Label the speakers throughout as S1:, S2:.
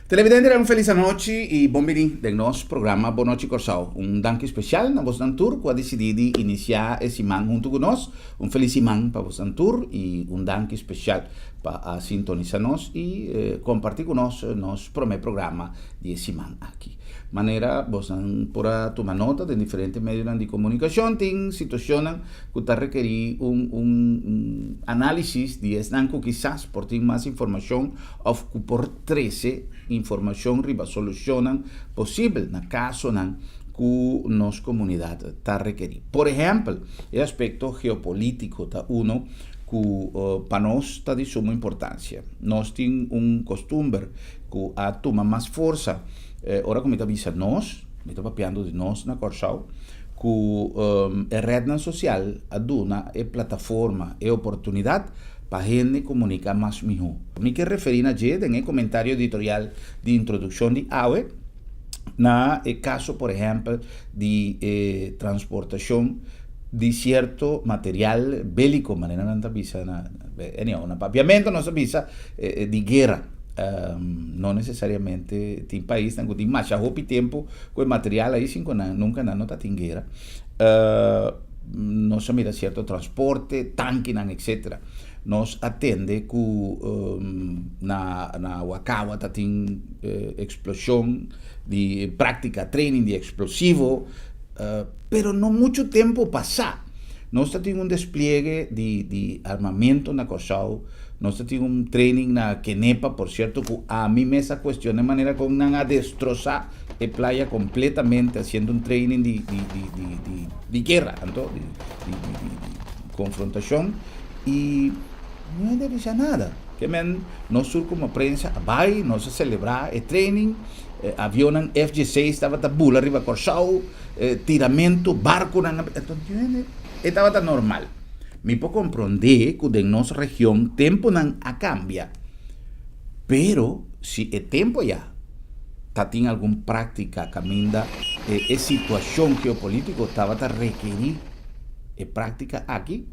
S1: Televidente, un felis anochi i bon bini den nos programa Bon Nochi Kòrsou. Un danki spesial na bosnan tur ku a disidí di inisiá e siman huntu ku nos. Un felis siman pa bosnan tur i un danki spesial pa a sintonisá nos i kompartí ku nos nos promé programa di e siman aki. Manera bosnan por a tuma nota den diferente medionan di komunikashon tin situashonnan ku ta rekerí un un análisis di esnan ku kisas por tin mas informashon òf ku por trese informashon riba solushonnan posibel na kasonan ku nos komunidat ta rekerí. Por ehèmpel, e aspekto geopolítiko ta uno ku pa nos ta di sumo importansia. Nos tin un kostumber ku a tuma mas forsa, ora ku mi ta bisa nos, mi ta papiando di nos na Kòrsou, ku e retnan sosial a duna e plataforma, e oportunidat pa hende komuniká mas mihó. Mi ke referí na dje den e komentario editorial di introdukshon di awe, na e kaso por ehèmpel di e transportashon di sierto material béliko, manera nan ta bisa na, anyhow, na papiamento nos ta bisa di guera. No nesesariamente tin paisnan ku tin masha hopi tempu ku e material ei sin ku nan nunka nan no ta tin guera. Nos a mira cierto transporte, tankinan etcetera. Nos a tende cu na na Wakawa ta tin explosion di practica training di explosivo, pero no mucho tempo pasa nos ta tin un despliegue di di armamento na Kòrsou, nos ta tin un training na Kenepa, por cierto cu ami mes a cuestiona e manera con nan a destrosa e playa completamente haciendo un training di di di di di di guerra anto di di di di di confrontacion y no hende a bisa nada ke men nos tur como prensa a bay nos a celebra e training e avionnan F-16 tabata bula riba Corsou e tiramento barconan anto hende e tabata normal mi por compronde cu den nos region temponan a cambia pero si e tempo ya ta tin algun práktika kaminda e e situashon geopolítiko tabata rekerí e práktika aki,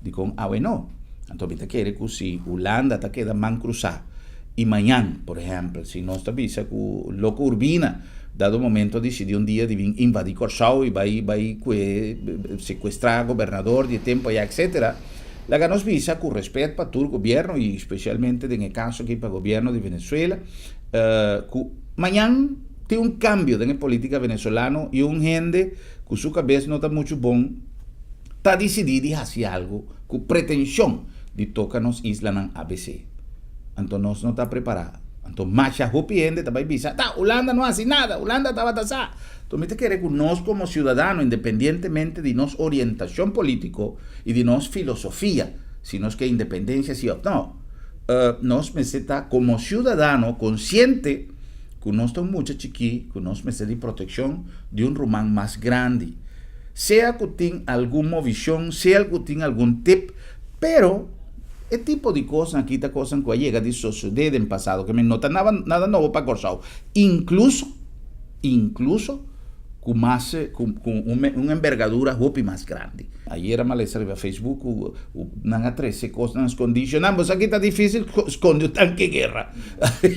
S1: dikon awe no? Anto mi ta kere ku si Hulanda ta keda man krusá i mañan, por ehèmpel, si nos ta bisa ku Loko Urbina dado momento a disidí un dia di bin invadí Kòrsou i bai bai kue sekuestrá gobernador di e tempu ayá etcetera, laga nos bisa ku rèspèt pa tur gobièrnu i spesialmente den e kaso aki pa gobièrnu di Venezuela, Ku mañan tin un kambio den e politika venezolano i un hende ku su kabes no ta muchu bon ta disidí di hasi algu ku pretenshon di toka nos islanan abc. Anto nos no ta prepará. Anto masha hopi hende ta bai bisa, Ta, Hulanda no hasi nada, Hulanda tabata sa. Anto mi ta kere ku nos komo siudadano, independientemente di nos orientashon polítiko i di nos filosofia, si nos ke independensia si òf no, Nos mester ta komo siudadano konsiente ku nos ta un mucha chikí ku nos mester di protekshon di un ruman mas grandi. Sea ku tin algun movishon, sea ku tin algun tip, pero e tipo di kosnan aki ta kosnan ku a yega di sosodé den pasado, ke men no ta nada nobo pa Kòrsou, inkluso, inkluso ku mas ku ku un embergadura hopi mas grandi. Ayer a malesa riba Facebook ku nan a trese kosnan skondí. Sho nan bo sa ki ta difísil skonde un tanke guerra.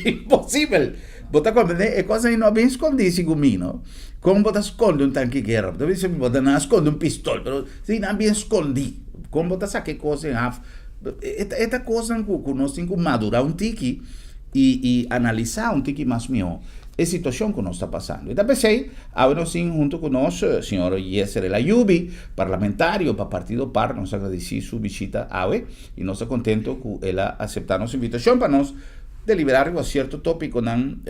S1: Imposibel. Bo ta komprendé? E kosnan ei no a bin skondí segun mi no. Kon bo ta skonde un tanke guerra? Bo ta bisa bo ta nan a skonde un pistol pero si nan a bin skondí. Kon bo ta saka e kos den haf? E ta kosnan ku nos tin ku madurá un tiki i i analisá un tiki mas mihó. E situacion cu nos ta pasando. Y ta pesey, awe nos tin hunto cu nos señor Yeser El Ayoubi, parlamentario pa partido par. Nos ta agradeci su bishita awe y nos ta contento cu el a acepta nos invitacion pa nos delibera riba cierto topiconan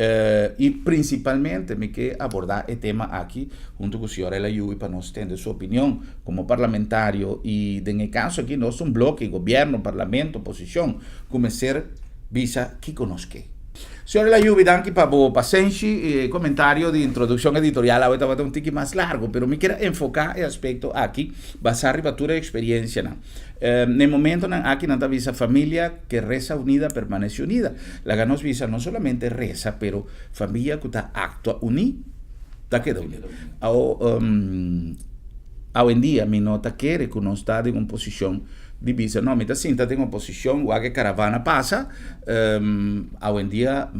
S1: y principalmente mi ke aborda e tema aki hunto cu señor El Ayoubi pa nos tende su opinion como parlamentario y den e caso aki nos ta un bloke, gobierno, parlamento, oposicion, cu mester bisa kico nos ke. Señor Layubi, danki pa bo pasenshi. E komentario di introdukshon editorial awe tabata un tiki mas largu, pero mi kier a enfoká e aspekto aki basá riba tur e eksperiencianan. Na e momentonan aki nan ta bisa familia ke resa unida permanece unida. Laga nos bisa no solamente resa, pero familia ku ta aktua uní ta keda uní. Awendia mi no ta kere ku nos ta den un posishon. Di bisa, no, mi ta sinta den oposicion, wak e caravana pasa, awendia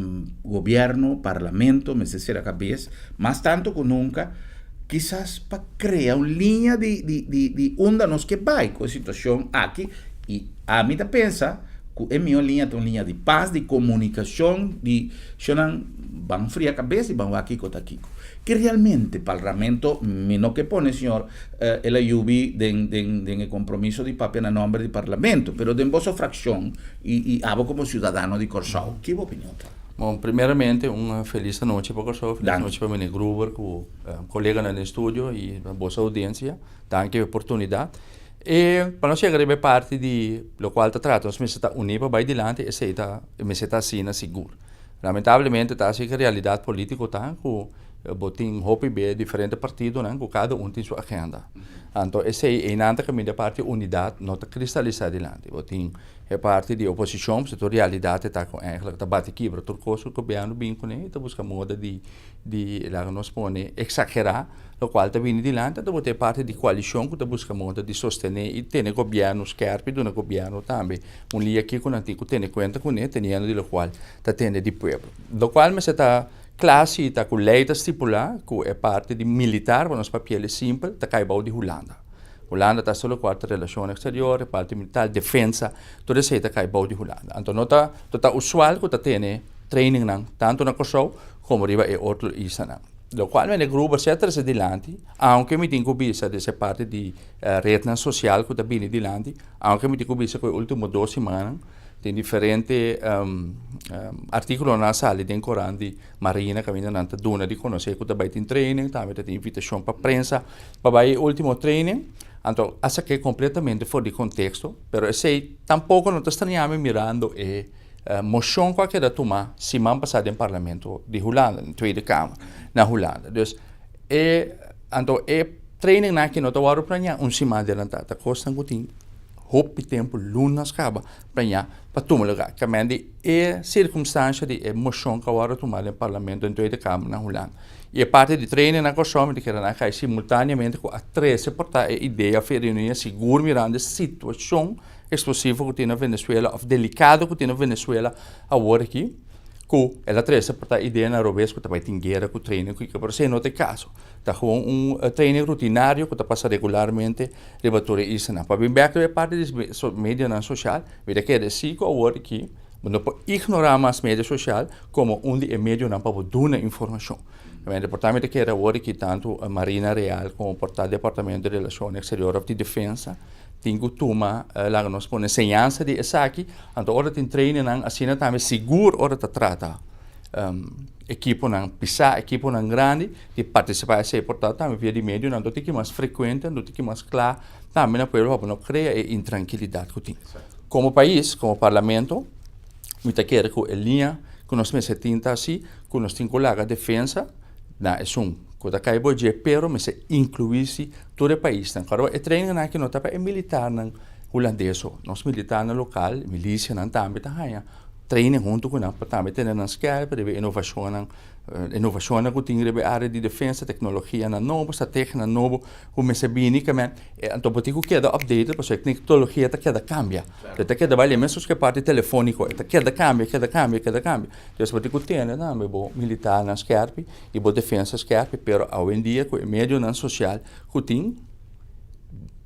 S1: gobierno, parlamento mester cera cabes mas tanto cu nunca, kisas pa crea un liña di di di di unda nos ke bay cu e situacion aki, y ami ta pensa cu e miho liña ta un liña di paz, di comunicacion, di shownan ban fria cabes y ban wak kico ta kico. Ke realmente Parlamento mi no ke pone señor El Ayoubi den den den e compromiso di papia na nomber di Parlamento, pero den boso fraccion y y abo como ciudadano di Corsou, ki bo opinion ta?
S2: Bon, primeramente un felis anochi pa Corsou, felis
S1: Danki.
S2: anochi pa meneer Gruber cu coleganan den studio y pa boso audiencia. Danki pa e oportunidad. E pa nos yega riba e parti di locual ta trata nos mester ta uni pa bay dilanti, esey ta mester ta asina sigur. Lamentablemente ta así ku realidat polítiko ta ku bo tin hopi be diferente partidonan ku kada un tin su agenda. Anto esei einan ta kaminda e parti unidat no ta kristalisá dilanti. Bo tin e parti di oposishon pasobra tur realidat ta ku eigentlik ta bati kibra tur kos ku gobièrnu bin kuné i ta buska moda di di laga nos pone eksagerá lokual ta bini dilanti. Anto bo tin e parti di koalishon ku ta buska moda di sostené i tene gobièrnu skèrp i duna gobièrnu tambe Un lia kiko nan tin ku tene kuenta kuné teniendo di lokual ta tende di pueblo. Lokual mester ta kla si ta ku lei ta stipulá ku e parti di militar, pa nos papia el simpel, ta kai bou di Hulanda. Hulanda ta hasi lokual ta relashon eksterior, e parti militar, defensa, tur esei ta kai bou di Hulanda. Anto no ta no ta usual ku ta tene trainingnan tantu na Kòrsou komo riba e otro islanan. Lokual mene Gruber si a trese dilanti, aunke mi tin ku bisa des e parti di Rednan sosial ku ta bini dilanti, aunke mi tin ku bisa ku e ultimo dos simannan tin diferente artíkulonan a sali den korant di Marina kaminda nan ta duna di konosé ku ta bai tin training, tambe ta tin invitashon pa prensa pa bai e ultimo training. Anto a sak'é kompletamente for di konteksto, pero esei tampoko no ta straña mi mirando e moshon ku a keda tumá siman pasá den parlamento di Hulanda, den Tweede Kamer na Hulanda. Dus e anto e. Trainingnan aki no ta wòrdu planeá un siman adelantá, ta kosnan ku tin hopi tempu, lunas kaba planeá pa tuma lugá. Kamen di e sirkumstansha di e moshon ku a wòrdu tumá den Parlamento den Tweede Kamer na Hulanda i e parti di trainingnan Kòrsou mi ta kere nan kai simultaneamente ku a trese por ta e idea òf e reunion sigur mirando e situashon eksplosivo ku tin na Venezuela òf delikado ku tin na Venezuela awor aki ku el a trese por ta idea na robes ku ta bai tin guera ku training ku kiko pero esei no ta e kaso. Ta gewoon un training rutinario ku ta pasa regularmente riba tur e islanan. Pa bin bek riba e parti di medionan sosial, mi ta kere si ku awor aki bo no por ignorá mas medio sosial komo un di e medionan pa bo duna informashon. Por tanto mi ta kere awor aki tantu Marina Real komo por ta Departamento di Relashon Eksterior òf di Defensa tin ku tuma laga nos pone enseñansa di esaki. Anto ora tin trainingnan asina tambe sigur ora ta trata ekiponan pisá, ekiponan grandi di partisipá esei por ta tambe via di medionan lo tin ki mas frekuente, lo tin ki mas kla tambe na pueblo pa bo no krea e intrankilidat ku tin. Komo pais, komo parlamento, mi ta kere ku e liña ku nos mester tin ta asi ku nos tin ku laga defensa na esun ku ta kai bo dje pero mester inkluí si tur e paisnan. Kòrda e trainingnan aki no ta pa e militarnan hulandes so, nos militarnan lokal, milisianan tambe ta haña Training huntu ku nan pa tambe tene nan skerp riba e inovashonnan, inovashonnan ku tin riba e área di defensa, teknologianan nobo, strategianan nobo ku mester bini ke men. Anto bo tin ku keda updated pasobra e teknologia ta keda kambia. E ta keda bai mesun ku e parti telefóniko, e ta keda kambia, keda kambia, keda kambia. Entonces bo tin ku tene tambe bo militarnan skerpi i bo defensa skerpi, pero awendia ku e medionan sosial ku tin,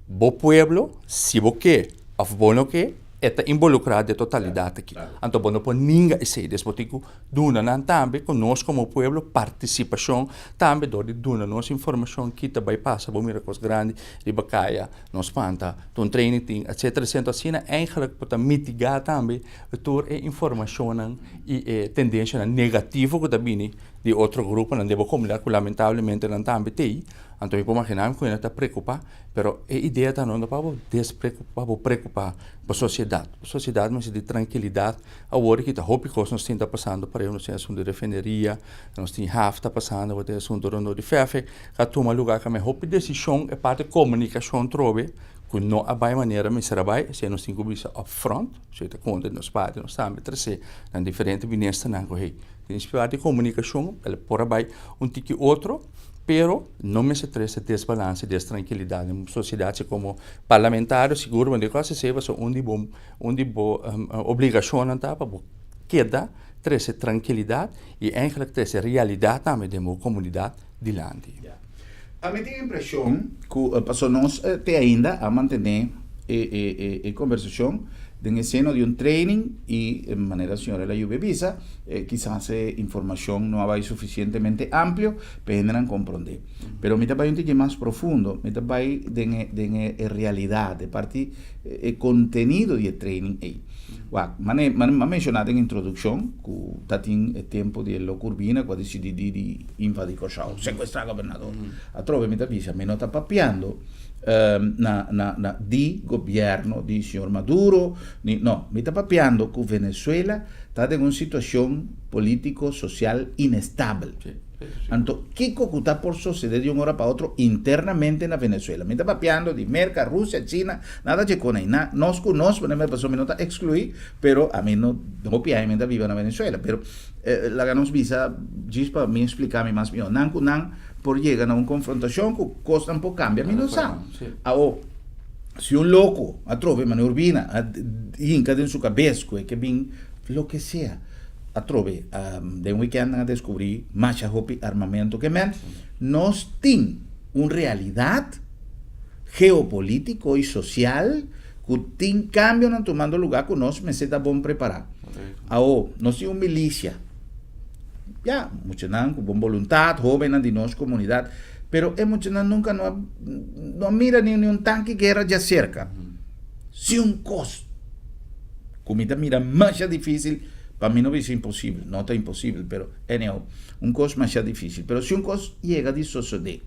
S2: bo pueblo si bo ke òf bo no ke, E ta involukrá den totalidat aki. Anto bo no por ninga esei. Des bo tin ku duna nan tambe ku nos komo pueblo partisipashon tambe dor di duna nos informashon ki ta bai pasa. Bo mira kos grandi riba kaya, nos spanta, ta un training tin etsetera etsetera. Asina eigentlik bo ta mitigá tambe tur e informashonnan i e tendenshanan negativo ku ta bini di otro gruponan den bo komunidat ku lamentablemente nan tambe t'ei. Anto mi por imaginá mi ku hende ta preokupá. Pero e idea ta no pa bo despreocupa, pa bo preocupa bo sociedad. Bo sociedad mester di tranquilidad. Awor ki ta hopi cos nos tin ta pasando por ehemplo nos tin asunto di refineria, nos tin haf ta pasando, bo tin asunto rondó di Feffe ka tuma lugar ka hopi decision e parti comunicacion trobe cu no a bay manera mester a bay, esey nos tin cu bisa upfront, esey ta conta di nos parti, nos tambe trece nan diferente ministernan cu hey, tin parti comunicacion, el por a bay un tiki otro. Pero no mester trece desbalance, destrankilidad den sociedad. Si como parlamentario sigur bo debe haci esey pasobra un di bo un di bo obligacionnan ta pa bo keda trece trankilidad y eigenlijk trece realidad tambe den bo comunidad dilanti.
S1: Ami tin impresion cu pasobra nos te ainda a mantene e conversacion den e seno di un training y manera señor Elayube bisa kisas e informacion no a bay suficientemente amplio pa e hendenan comprende. Pero mi ta bay un tiki mas profundo, mi ta bay den e den e realidad, e parti e contenido di e training ey. Wak, mane mane mi a menciona den introduccion cu ta tin e tempo di e Loco Urbina cu a dicidi di di invadi Corsou, secuestra gobernador. Atrobe mi ta bisa, mi no ta papiando na na na di gobierno di señor Maduro, ni no, mi ta papiando cu Venezuela ta den un situacion politico, social inestabel. Anto, kiko ku ta por sosede di un ora pa otro internamente na Venezuela? Mi ta papiando di Merka, Rusia, China, nada dje kon ei. Na, nos ku nos, pasobra mi no ta ekskluí, pero ami no, hopi aña mi ta biba na Venezuela, pero laga nos bisa djis pa mi ekspliká mi mas mihó. Nan ku nan por yega na un konfrontashon ku kosnan por kambia, mi no sa. Awo, si un loko atrobe manera Urbina a hinka den su kabes ku e ke bin loke sea, Atrobe, den weekend nan a descubri masha hopi armamento ke men. Nos tin un realidad geopolitico y social cu tin cambionan tumando lugar cu nos mester ta bon prepara. Awo, nos tin un milicia, ya, muchanan cu bon boluntad, hobennan di nos comunidad, pero e muchanan nunca no a no a mira ni un tanki guera djacerca. Si un cos. Ku mi ta mira masha difísil, pa mi no bisa imposibel, no ta imposibel, pero anyhow, un kos masha difísil. Pero si un kos yega di sosodé,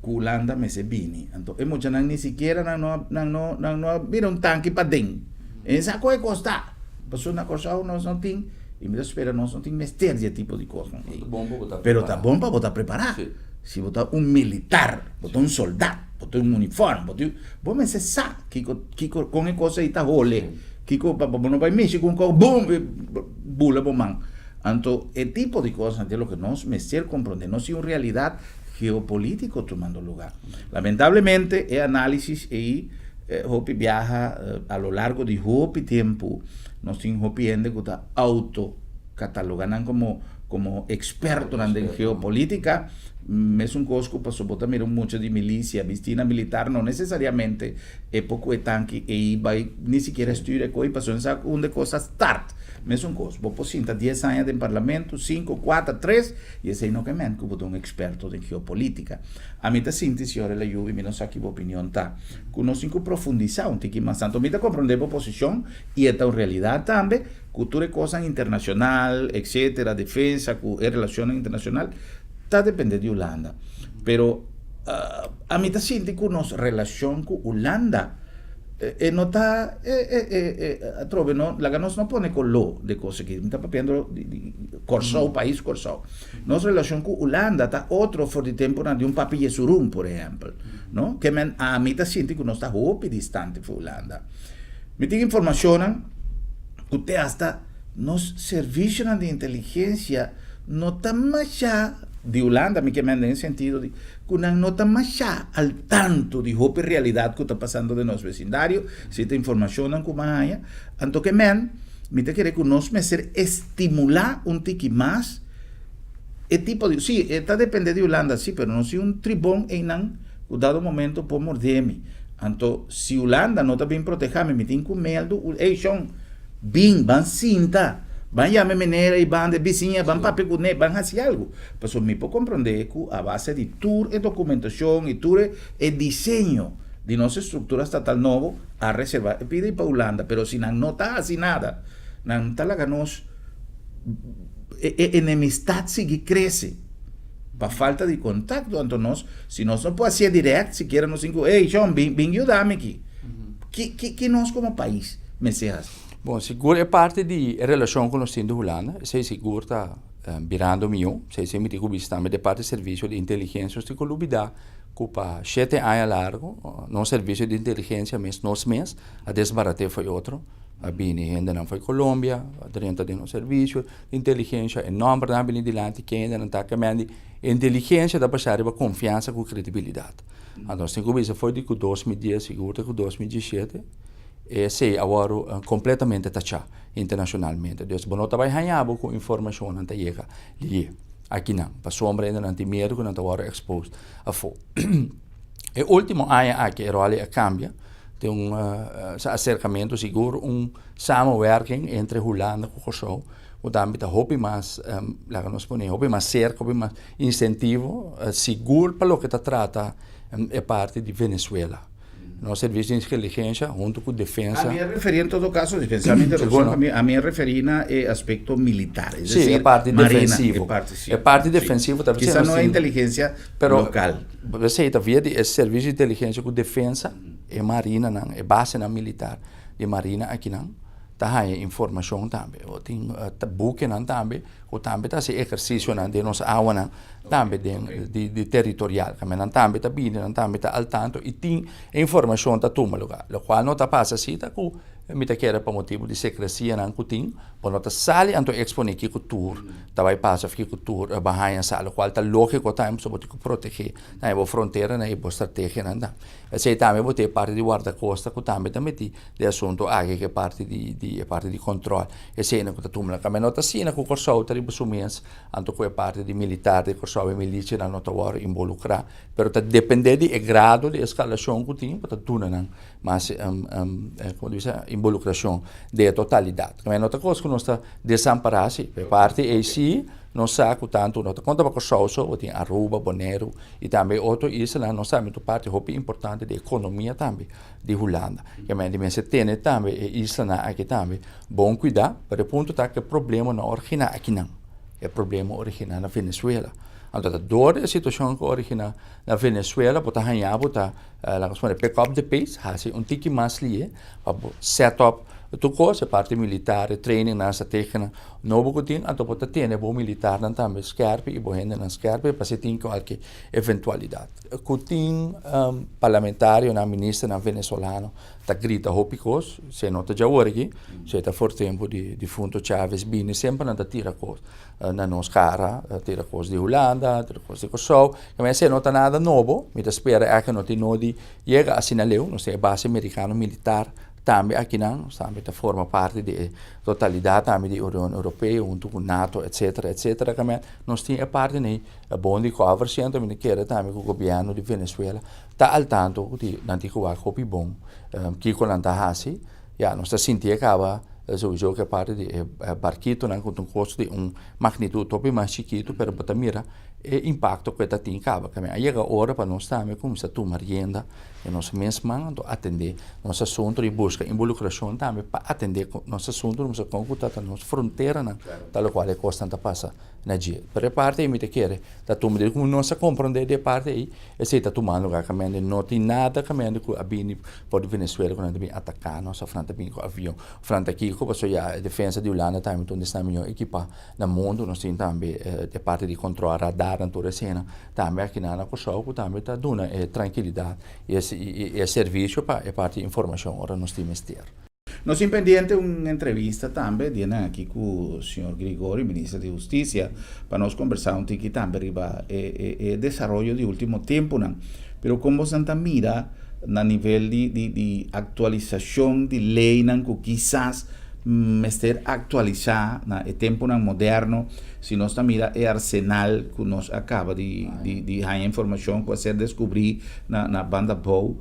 S1: ku Hulanda mester bini, anto e muchanan ni sikiera nan no a, nan no, nan no a bira un tanki paden. E sa ku e kos ta. Pasobra na Kòrsou nos no tin, i mi ta spera nos no tin mester di e tipo di kosnan ei. Pero ta bon pa bo ta prepará. Si bo ta un militar, bo ta un soldat, bo tin un uniform, bo tin, bo mester sa. Kiko, kiko, kon e kos ei ta hole? Kiko, pa bo no bai mishi ku un kos, bum, e bula bo man. Anto, e tipo di kosnan ta loke nos mester komprondé. Nos tin un realidat geopolítiko tumando lugá. Lamentablemente, e análisis ei hopi biaha a lo largo di hopi tempu nos tin hopi hende ku ta auto kataloga nan komo komo ekspertonan den geopolítika. Mesun kos ku paso bo ta mira un mucha di milisia bistí na militar no nesesariamente e por ku e tanki ei bai ni sikiera stuur e koi paso nan sa unda e kos a start. Mesun kos bo por sinta dies aña den parlamento, sinku, kuater, tres i esei no ke ment ku bo ta un eksperto den geopolítika. Ami ta sinti señor Elayubi mi no sa ki bo opinion ta ku nos tin ku profundisá un tiki mas tantu. Mi ta komprondé bo posishon i e ta un realidat tambe ku tur e kosnan internashonal etsetera defensa ku e relashonnan internashonal ta depende di Hulanda. Pero ami ta sinti ku nos relashon ku Hulanda e no ta atrobe no laga nos no pone koló de kos aki. Mi ta papiando di Kòrsou, pais Kòrsou. Nos relashon ku Hulanda ta otro for di tempunan di un Papi Jesurun por ehèmpel, no? Ke men ami ta sinti ku nos ta hopi distante for Hulanda. Mi tin informashonnan ku te asta nos servisionan di inteligensia no ta mashá di Hulanda, mi ke manda den sentido di ku nan no ta mashá al tanto di hopi realidat ku ta pasando den nos besindario, si ta informashonnan ku mi a haña. Anto ke men, mi ta kere ku nos mester estimulá un tiki mas e tipo di, sí, e ta depende di Hulanda, sí, pero nos tin un tribon einan ku dado momento por mordé mi. Anto si Hulanda no ta bin protehá mi, mi tin ku meldu, ey shon, Bin, ban sinta, ban yama e meneer ei banda e bisiña, ban papia ku ne, ban hasi algu. Pasobra mi por komprondé ku a base di tur e dokumentashon i tur e diseño di nos estruktura statal nobo a reservá e pida ei pa Hulanda. Pero si nan no ta hasi nada, nan ta laga nos e enemistat sigui krese pa falta di kontakto. Anto nos, si nos no por hasié dirèkt, sikiera nos tin ku, ey shon, bin bin yuda mi aki. Ki ki ki nos komo pais mester hasi?
S2: Bon, sigur e parti di e relashon ku nos tin di Hulanda, esei sigur ta birando mihó. Esei si mi tin ku bisa tambe di parti servisio di inteligensia. Nos tin ku lubidá ku pa shete aña largu nos servisio di inteligensia mes, nos mes, a desbarat'é for e otro. A bini hendenan for Colombia, a drenta den nos servisio di inteligensia. E nòmbernan a bini dilanti, ken hendenan ta, ke mendi. Inteligensia ta basá riba konfiansa ku kredibilidat. Anto nos tin ku bisa for di ku 2010 sigur te ku 2017 esei a wòrdu kompletamente tachá internashonalmente. Dus bo no ta bai haña bo ku informashonnan ta yega lié akinan pasobra hendenan tin miedu ku nan ta wòrdu exposed afó. E último aña aki e ròl ei a kambia den un aserkamentu sigur un samenwerking entre Hulanda ku Kòrsou ku tambe ta hopi mas laga nos pone hopi mas serka hopi mas insentivo sigur pa loke ta trata e parti di Venezuela. Nos servisio di inteligensia huntu ku defensa.
S1: A mi a referí en todo kaso, dispensá mi interupshon, a mi a referí na e aspekto militar, es
S2: Sí, e
S1: desir,
S2: parti
S1: marina, e
S2: defensivo.
S1: parti sí,
S2: E parti
S1: sí.
S2: defensivo ta
S1: Kisa
S2: nos
S1: no e
S2: tin,
S1: inteligensia
S2: pero
S1: lokal.
S2: esei ta via di e servisio di inteligensia ku defensa, e marinanan, e basenan militar di marina akinan ta haña informashon tambe. O tin bukenan tambe ku tambe ta hasi ehersisionan den nos awanan tambe den di teritorial. Nan tambe ta bini, nan tambe ta al tanto i tin e informashon ta tuma luga. Lokual no ta pasa si ta ku mi ta kere pa motibu di sekresianan ku tin, bo no ta sali anto eksponé kiko tur ta bai pasa òf kiko tur bo a haña sa. Lokual ta lógiko tambe pasobra bo tin ku protegé nan e bo fronteranan i bo strategianan ta. Esei tambe bo tin e parti di wardakosta ku tambe ta metí den e asuntu aki ku e parti di e parti di kòntròl. Eseinan ku ta tuma nan. No ta asina ku Kòrsou ta riba su mes, anto ku e parti di militar di Kòrsou e milisianan no ta wòrdu involukrá, pero ta dependé di e grado di eskalashon ku tin pa ta duna nan mas komo ta bisa involukrashon den e totalidat. No ta kos ku nos ta desampará si, e parti ei si nos sa ku tantu no ta konta pa Kòrsou so, bo tin Aruba, Boneiru i tambe otro islanan, nos tambe ta un parti hopi importante di ekonomia tambe. di Hulanda. Ke men di mester tene tambe e islanan aki tambe bon kuidá, pero e punto ta ku e problema no a originá akinan, e problema a originá na Venezuela. Anto ta dor di e situashon ku a originá na Venezuela bo ta haña bo ta laga nos pone pick up the pace, hasi un tiki mas lihe pa bo set up tur kos, e parti militar, e trainingnan, strategianan nobo ku tin, anto bo ta tene bo militarnan tambe skèrpi i bo hendenan skèrpi pa si tin kualke eventualidat. Ku tin parlamentarionan, ministernan venezolano ta grita hopi kos, se no ta djawor aki, se ta for tempu di difunto Chavez bini semper nan ta tira kos na nos kara, tira kos di Hulanda, tira kos di Kòrsou, esei no ta nada nobo, mi ta spera èk no tin nodi yega asina leu, nos tin e base merikano militar tambe akinan, nos tambe ta forma parti di e totalidat tambe di Union Europeo huntu ku nato etcetera etcetera, nos tin e parti nei. E bon di cover siento mi ta kere tambe ku gobierno di Venezuela ta al tanto ku di nan tin ku wak hopi bon kiko nan ta hasi. Ya nos ta sinti e kaba souiso ku e parti di e barkitonan ku ta un kosto di un magnitud hopi mas chikitu pero bo ta mira e impakto ku e ta tin kaba. A yega ora pa nos tambe kuminsá tuma rienda den nos mes man anto atendé nos asuntu i buska involukrashon tambe pa atendé nos asuntu kon ku ta ta nos fronteranan ta lokual e kosnan ta pasa. na dje. Pero e parti ei mi ta kere ta tuma di komo nos a komprondé di e parti ei, esei ta tumando lugar kaminda no tin nada kaminda ku a bini for di Venezuela ku nan ta bin ataká nos òf nan ta bin ku avion òf nan ta kiko pasobra ya e defensa di Hulanda tambe ta un di esnan mihó ekipá na mundu. Nos tin tambe e parti di kontrol radarnan tur eseinan tambe akinan na Kòrsou ku tambe ta duna e trankilidat i e servisio pa e parti di informashon ora nos tin mester.
S1: Nos tin pendiente un entrevista tambe dianan aki cu señor Grigori, minister di Husticia, pa nos conversa un tiki tambe riba e e desaroyo di ultimo temponan. Pero con bosan ta mira na nivel di di di actualisacion di leynan cu kisas mester actualisa na e temponan moderno, si nos ta mira e arsenal cu nos a caba di di di haña informacion cu a ser descubri na na Banda Bou,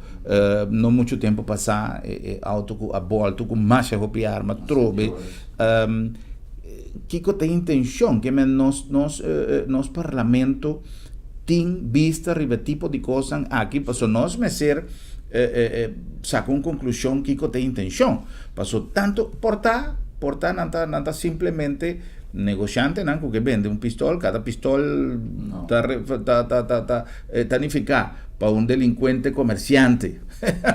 S1: No mucho tempo pasá e auto ku a bòltu ku masha hopi arma trobe. Kiko ta e intenshon? Ke men nos nos nos parlamento tin bista riba e tipo di kosnan aki? Pasobra nos mester saka un konklushon kiko ta e intenshon. Pasobra tantu por ta por ta nan ta nan ta simplemente negoshantenan ku ke bende un pistol, kada pistol ta ta ta ta ta nifiká pa un delincuente comerciante,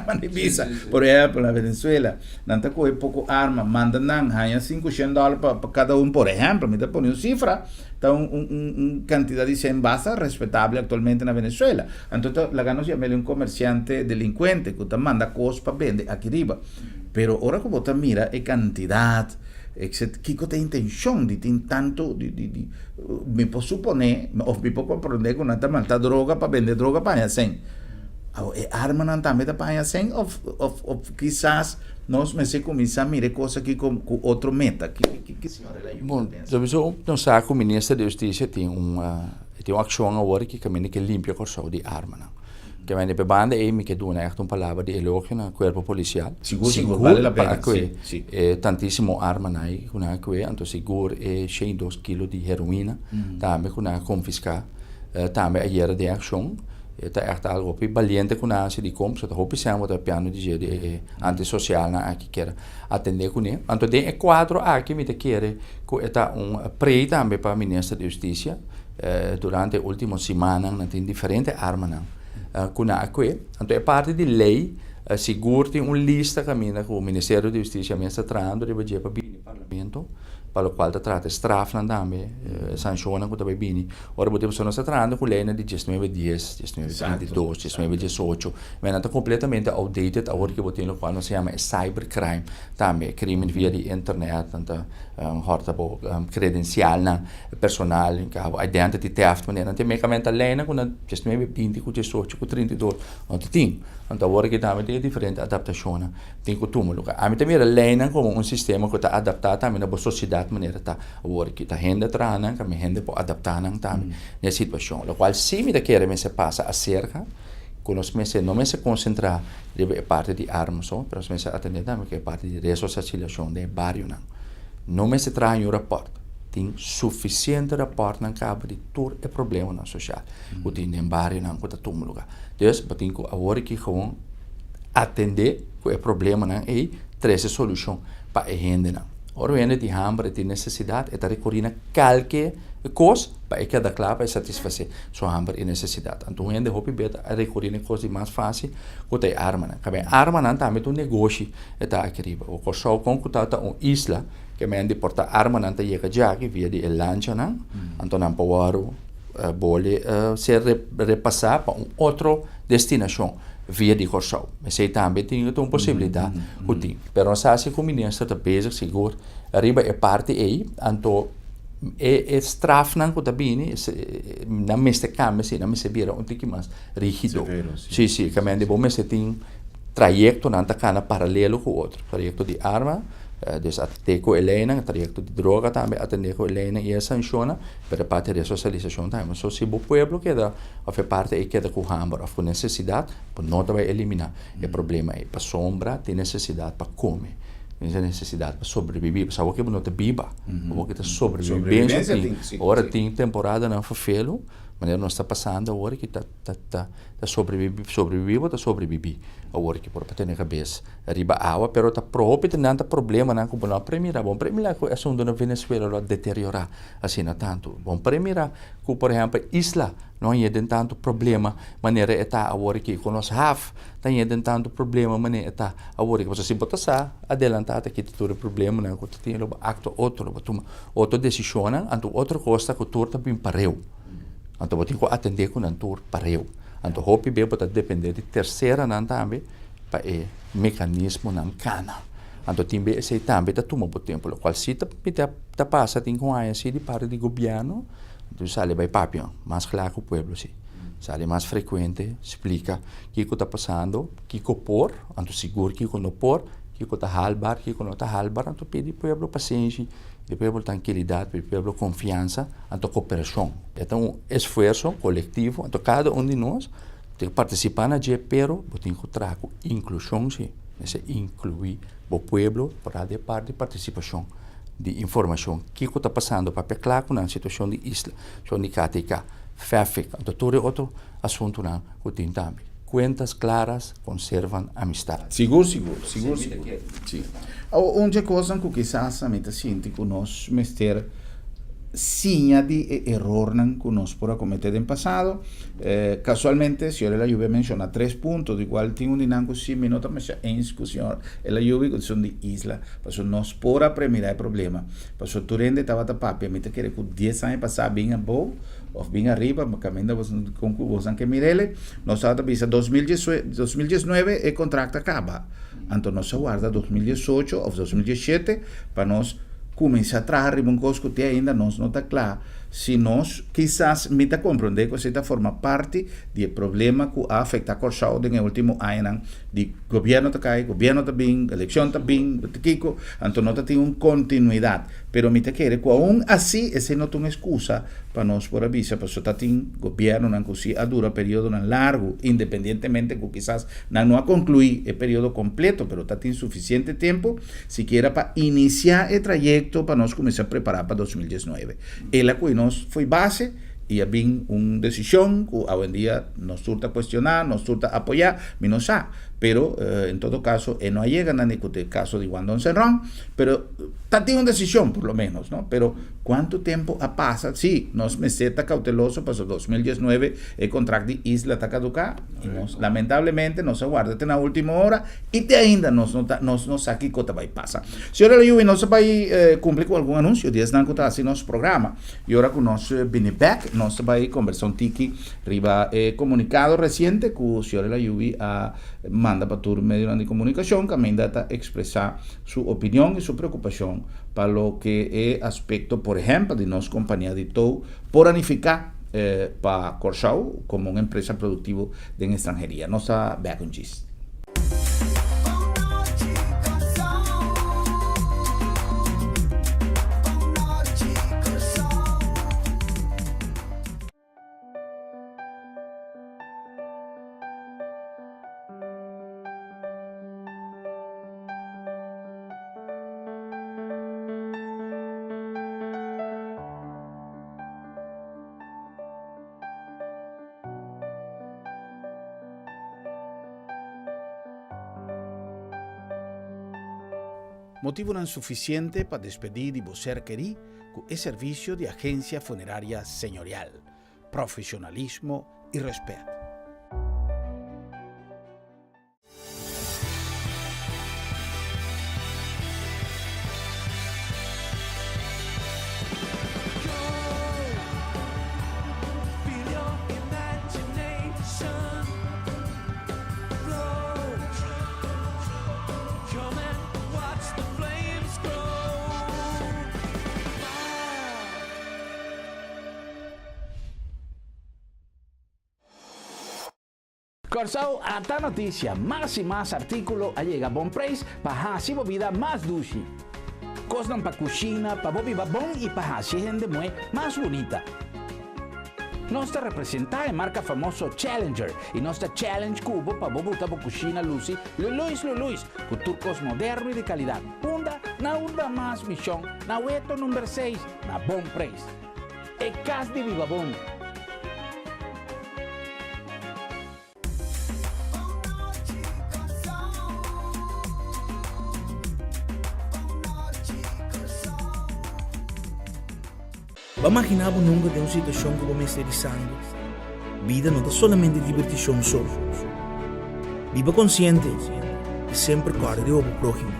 S1: manda bisa, por ehempel na Venezuela, nan ta coge poco arma, manda nan haña 500 dólar pa pa cada un, por ehempel, mi ta pone un cifra, ta un un un un cantidad di cen basta respetable actualmente na Venezuela. Anto ta laga nos yam'el un comerciante delincuente cu ta manda cos pa bende aki riba. Pero ora cu bo ta mira e cantidad. Etc. Kiko ta e intencion di tin tanto di di di mi por supone of mi por comprende cu nan ta malta droga pa bende droga pa haña cen. Awo e armanan tambe ta pa haña cen of of of kisas nos mester cuminsa mira e cos aki cu cu otro meta? Ki ki ki señor Elayu
S2: Bon,
S1: ta pensa?
S2: sowieso nos sa cu minister di Husticia tin un tin un accion awor ki caminda ke limpia Corsou di armanan. Ke mende pe banda ei mi ke duna echt un palabra di elogio na cuerpo policial.
S1: Sigur, sigur, bale la
S2: pa
S1: pena,
S2: akue
S1: si, si.
S2: e tantisimo armanan ei ku nan a kue, anto sigur e 102 kilo di heroina tambe ku nan a konfiská tambe ayera den akshon. E ta echt algo hopi baliente ku nan a hasi dikon, pasobra ta hopi sèn bo ta piando di dje di e antisosialnan aki kier atendé kuné. Anto den e kuadro aki mi ta kere ku e ta un prei tambe pa minister di hustisia. Durante e ultimo simannan nan tin diferente armanan ku nan a kue. Anto e parti di lei sigur tin un lista kaminda ku Ministerio di Hustisia mes ta trahando riba dje pa bini Parlamento, pa lokual ta trata e strafnan tambe, e sanshonnan ku ta bai bini. Ora bo tin persona ta trahando ku leinan di diesnuebe dies, diesnuebe 32, diesnuebe diesocho, men nan ta kompletamente outdated awor ke bo tin lokual nos ta yama e cybercrime tambe, krimen via di internet, nan ta hòrta bo kredensialnan. Personal, identity theft, manera nan tin mekamente leynan ku nan 19, 20 ku 18 ku 32 no ta tin. Anto awor aki tambe tin e diferente adaptashonnan tin ku tuma luga. Ami ta mira leynan komo un sistema ku ta adaptá tambe na bo sosiedat manera ta awor aki. Ta hende traha nan, kami hende por adaptá nan tambe na e situashon. Lokual si mi ta kere mester pasa aserka ku nos mester no mester konsentrá riba e parti di arma so, pero nos mester atendé tambe ku e parti di resosialisashon den e barionan. No mester traha niun rapòrt. Tin sufisiente rapòrtnan kaba di tur e problemanan sosial ku tin den barionan ku ta tuma lugá. Dus bo tin ku awor aki gewoon atendé ku e problemanan ei, trese solushon pa e hendenan. Ora un hende tin hamber, e tin nesesidat, e ta rekurí na kalke kos pa e keda kla pa e satisfasé su hamber i nesesidat. Anto un hende hopi bes ta rekurí na e kos di mas fásil ku ta e armanan. Kaba e armanan tambe ta un negoshi e ta aki riba. Kòrsou kon ku ta ta un isla. Ke men di porta armanan ta yega djaki via di e lanchanan, anto nan por wòrdu boli ser repasá pa un otro destinashon via di Kòrsou. Esei tambe tin ta un posibilidat ku tin. Pero nos sa si ku minister ta bezig sigur riba e parti ei, anto e e strafnan ku ta bini nan mester kambia si, nan mester bira un tiki mas rigido. Si, si, ke men di bo mester tin trayektonan ta kana paralelo ku otro, trayekto di arma. Dus atendé ku e leinan, trayekto di droga tambe atendé ku e leinan i e sanshonnan, pero e parti di resosialisashon tambe. So si bo pueblo keda òf e parti ei keda ku hamber òf ku nesesidat, bo no ta bai eliminá e problema ei. Pasobra tin nesesidat pa kome, tin nesesidat pa sobrebibí. Pasobra awor ke bo no ta biba, awor ke ta sobrebibensia tin. Ora tin temporadanan ferfelu, manera nos ta pasando awor ki ta ta ta sobrebibí, sobrebibí bo ta sobrebibí awor ki por pa tene kabes. Riba awa, pero ta propi ta nan ta problemanan ku bo no a premira. Bo no premira ku e asuntu na Venezuela lo a deteriorá asina tantu. Bo no premira ku, por ehèmpel, isla no a yega den tantu problema manera e ta awor aki, ku nos haf ta yega den tantu problema manera e ta awor aki. Pasobra si bo ta sa adelantá ta kita tur e problemanan ku ta tin, lo bo aktua otro, lo bo tuma otro desishonnan, anto otro kos ta ku tur ta bin pareu. Anto bo tin ku atendé ku nan tur pareu. Anto hopi be bo ta dependé di terseranan tambe. Pa e mekanismonan kana. Anto tin be esei tambe ta tuma bo tempu, lokual si ta ta pasa tin ku haña si di parti di gobièrnu, entonces sali bai papia mas kla ku pueblo si. Sali mas frekuente, splika kiko ta pasando, kiko por, anto sigur kiko no por, kiko ta halbar, kiko no ta halbar, anto pidi pueblo pasenshi, pidi pueblo trankilidat, pidi pueblo konfiansa, anto koperashon. E ta un esfuerso kolektivo, anto kada un di nos Tin ku partisipá na dje, pero bo tin ku traha ku inklushon sí. Mester inkluí bo pueblo por a di parti partisipashon di informashon kiko ta pasando papia kla ku nan situashon di isla, situashon di KTK, Fafik, anto tur e otro asuntunan ku tin tambe. Kuentas klaras konservan amistad.
S1: Sigur, sigur, sigur, sigur. Sí. Awor, un dje kosnan ku kisas ami ta sinti ku nos mester siña di e erornan ku nos por a kometé den pasado. Kasualmente, señor Elayubi a menshoná tres punto, di kual tin un di nan ku si mi no ta masha eens ku señor Elayubi ku esun di isla, pasobra nos por a premirá e problema, pasobra tur hende tabata papia, mi ta kere ku dies aña pasá bin abou òf bin ariba, kaminda bos kon ku bosnan ke mir'el, nos tabata bisa 2019 e kontrakt a kaba, anto nos a warda 2018 òf 2017 pa nos. Kuminsá traha riba un kos ku te ainda nos no ta kla si nos kisas mi ta komprondé ku esei ta forma parti di e problema ku a afektá Kòrsou den e último añanan di gobièrnu ta kai, gobièrnu ta bin, elekshon ta bin, kiko, anto no ta tin un kontinuidat. Pero mi ta kere ku aun así esei no ta un eskusa pa nos por a bisa pasobra ta tin gobièrnunan ku si a dura periodonan largu independientemente ku kisas nan no a konkluí e periodo kompleto pero ta tin sufisiente tempu Sikiera pa inisiá e trayekto pa nos kuminsá prepará pa 2019. El a kui nos fo'i base i a bin un desishon ku awendia nos tur ta kuestioná, nos tur ta apoyá, mi no sa. Pero en todo kaso e no a yega na ni ku ta e kaso di Juan Don Senron, pero ta tin un desishon por lo menos, no? Pero kuantu tempu a pasa? Sí, nos mester ta kauteloso pasobra 2019 e kontrakt di Isla ta kaduká i nos lamentablemente nos a warda te na último ora. I te ainda nos no ta, nos no sa kiko ta bai pasa. Señor Eliú, i nos a bai kumpli ku algun anunsio di esnan ku ta hasi nos programa. I ora ku nos bini bèk, nos ta bai kombersá un tiki riba e komunikado resiente ku señor Eliú a manda pa tur medionan di komunikashon, kaminda ta ekspresá su opinion i su preokupashon pa loke e aspekto, por ehèmpel, di nos kompania di tou por a nifiká pa Kòrsou komo un empresa produktivo den estranheria. Nos ta bèk un djis. Motibunan sufisiente pa despedí di bo ser kerí ku e servisio di Agencia Funeraria Señorial. Profesionalismo i rèspèt. Kòrsou ata notisia, mas i mas artíkulo a yega bon preis pa hasi bo bida mas dushi. Kosnan pa kushina, pa bo biba bon i pa hasi e hende muhé mas bunita. Nos ta representá e marka famoso Challenger i nos ta challenge ku bo pa bo buta bo kushina lusi luluis luluis ku tur kos moderno i di kalidat. Unda? Na unda mas mishon, na Weto number seis, na bon preis. E kas di biba bon.
S3: Bo a maginá bo nunka den un situashon ku bo mester di sanger? Bida no ta solamente dibertishon so. Biba konsiente i semper kòrda riba bo próhimo.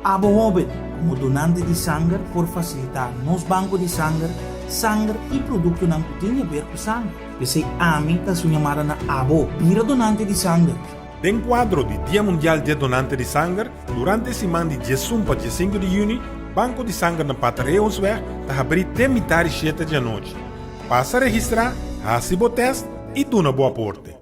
S3: Abo hóben, komo donante di sanger por fasilitá nos banko di sanger, sanger i produktonan ku tin haber ku sanger. P'esei ami ta hasi un yamada na abo, bira donante di sanger!
S4: Den kuadro di Dia Mundial dje Donante di Sanger, durante e siman di diesun pa diesinku di yüni, Banko di Sanger na Pater Eeuwensweg ta habrí te mitar di shete di anochi. Pasa registrá, hasi bo tèst i duna bo aporte.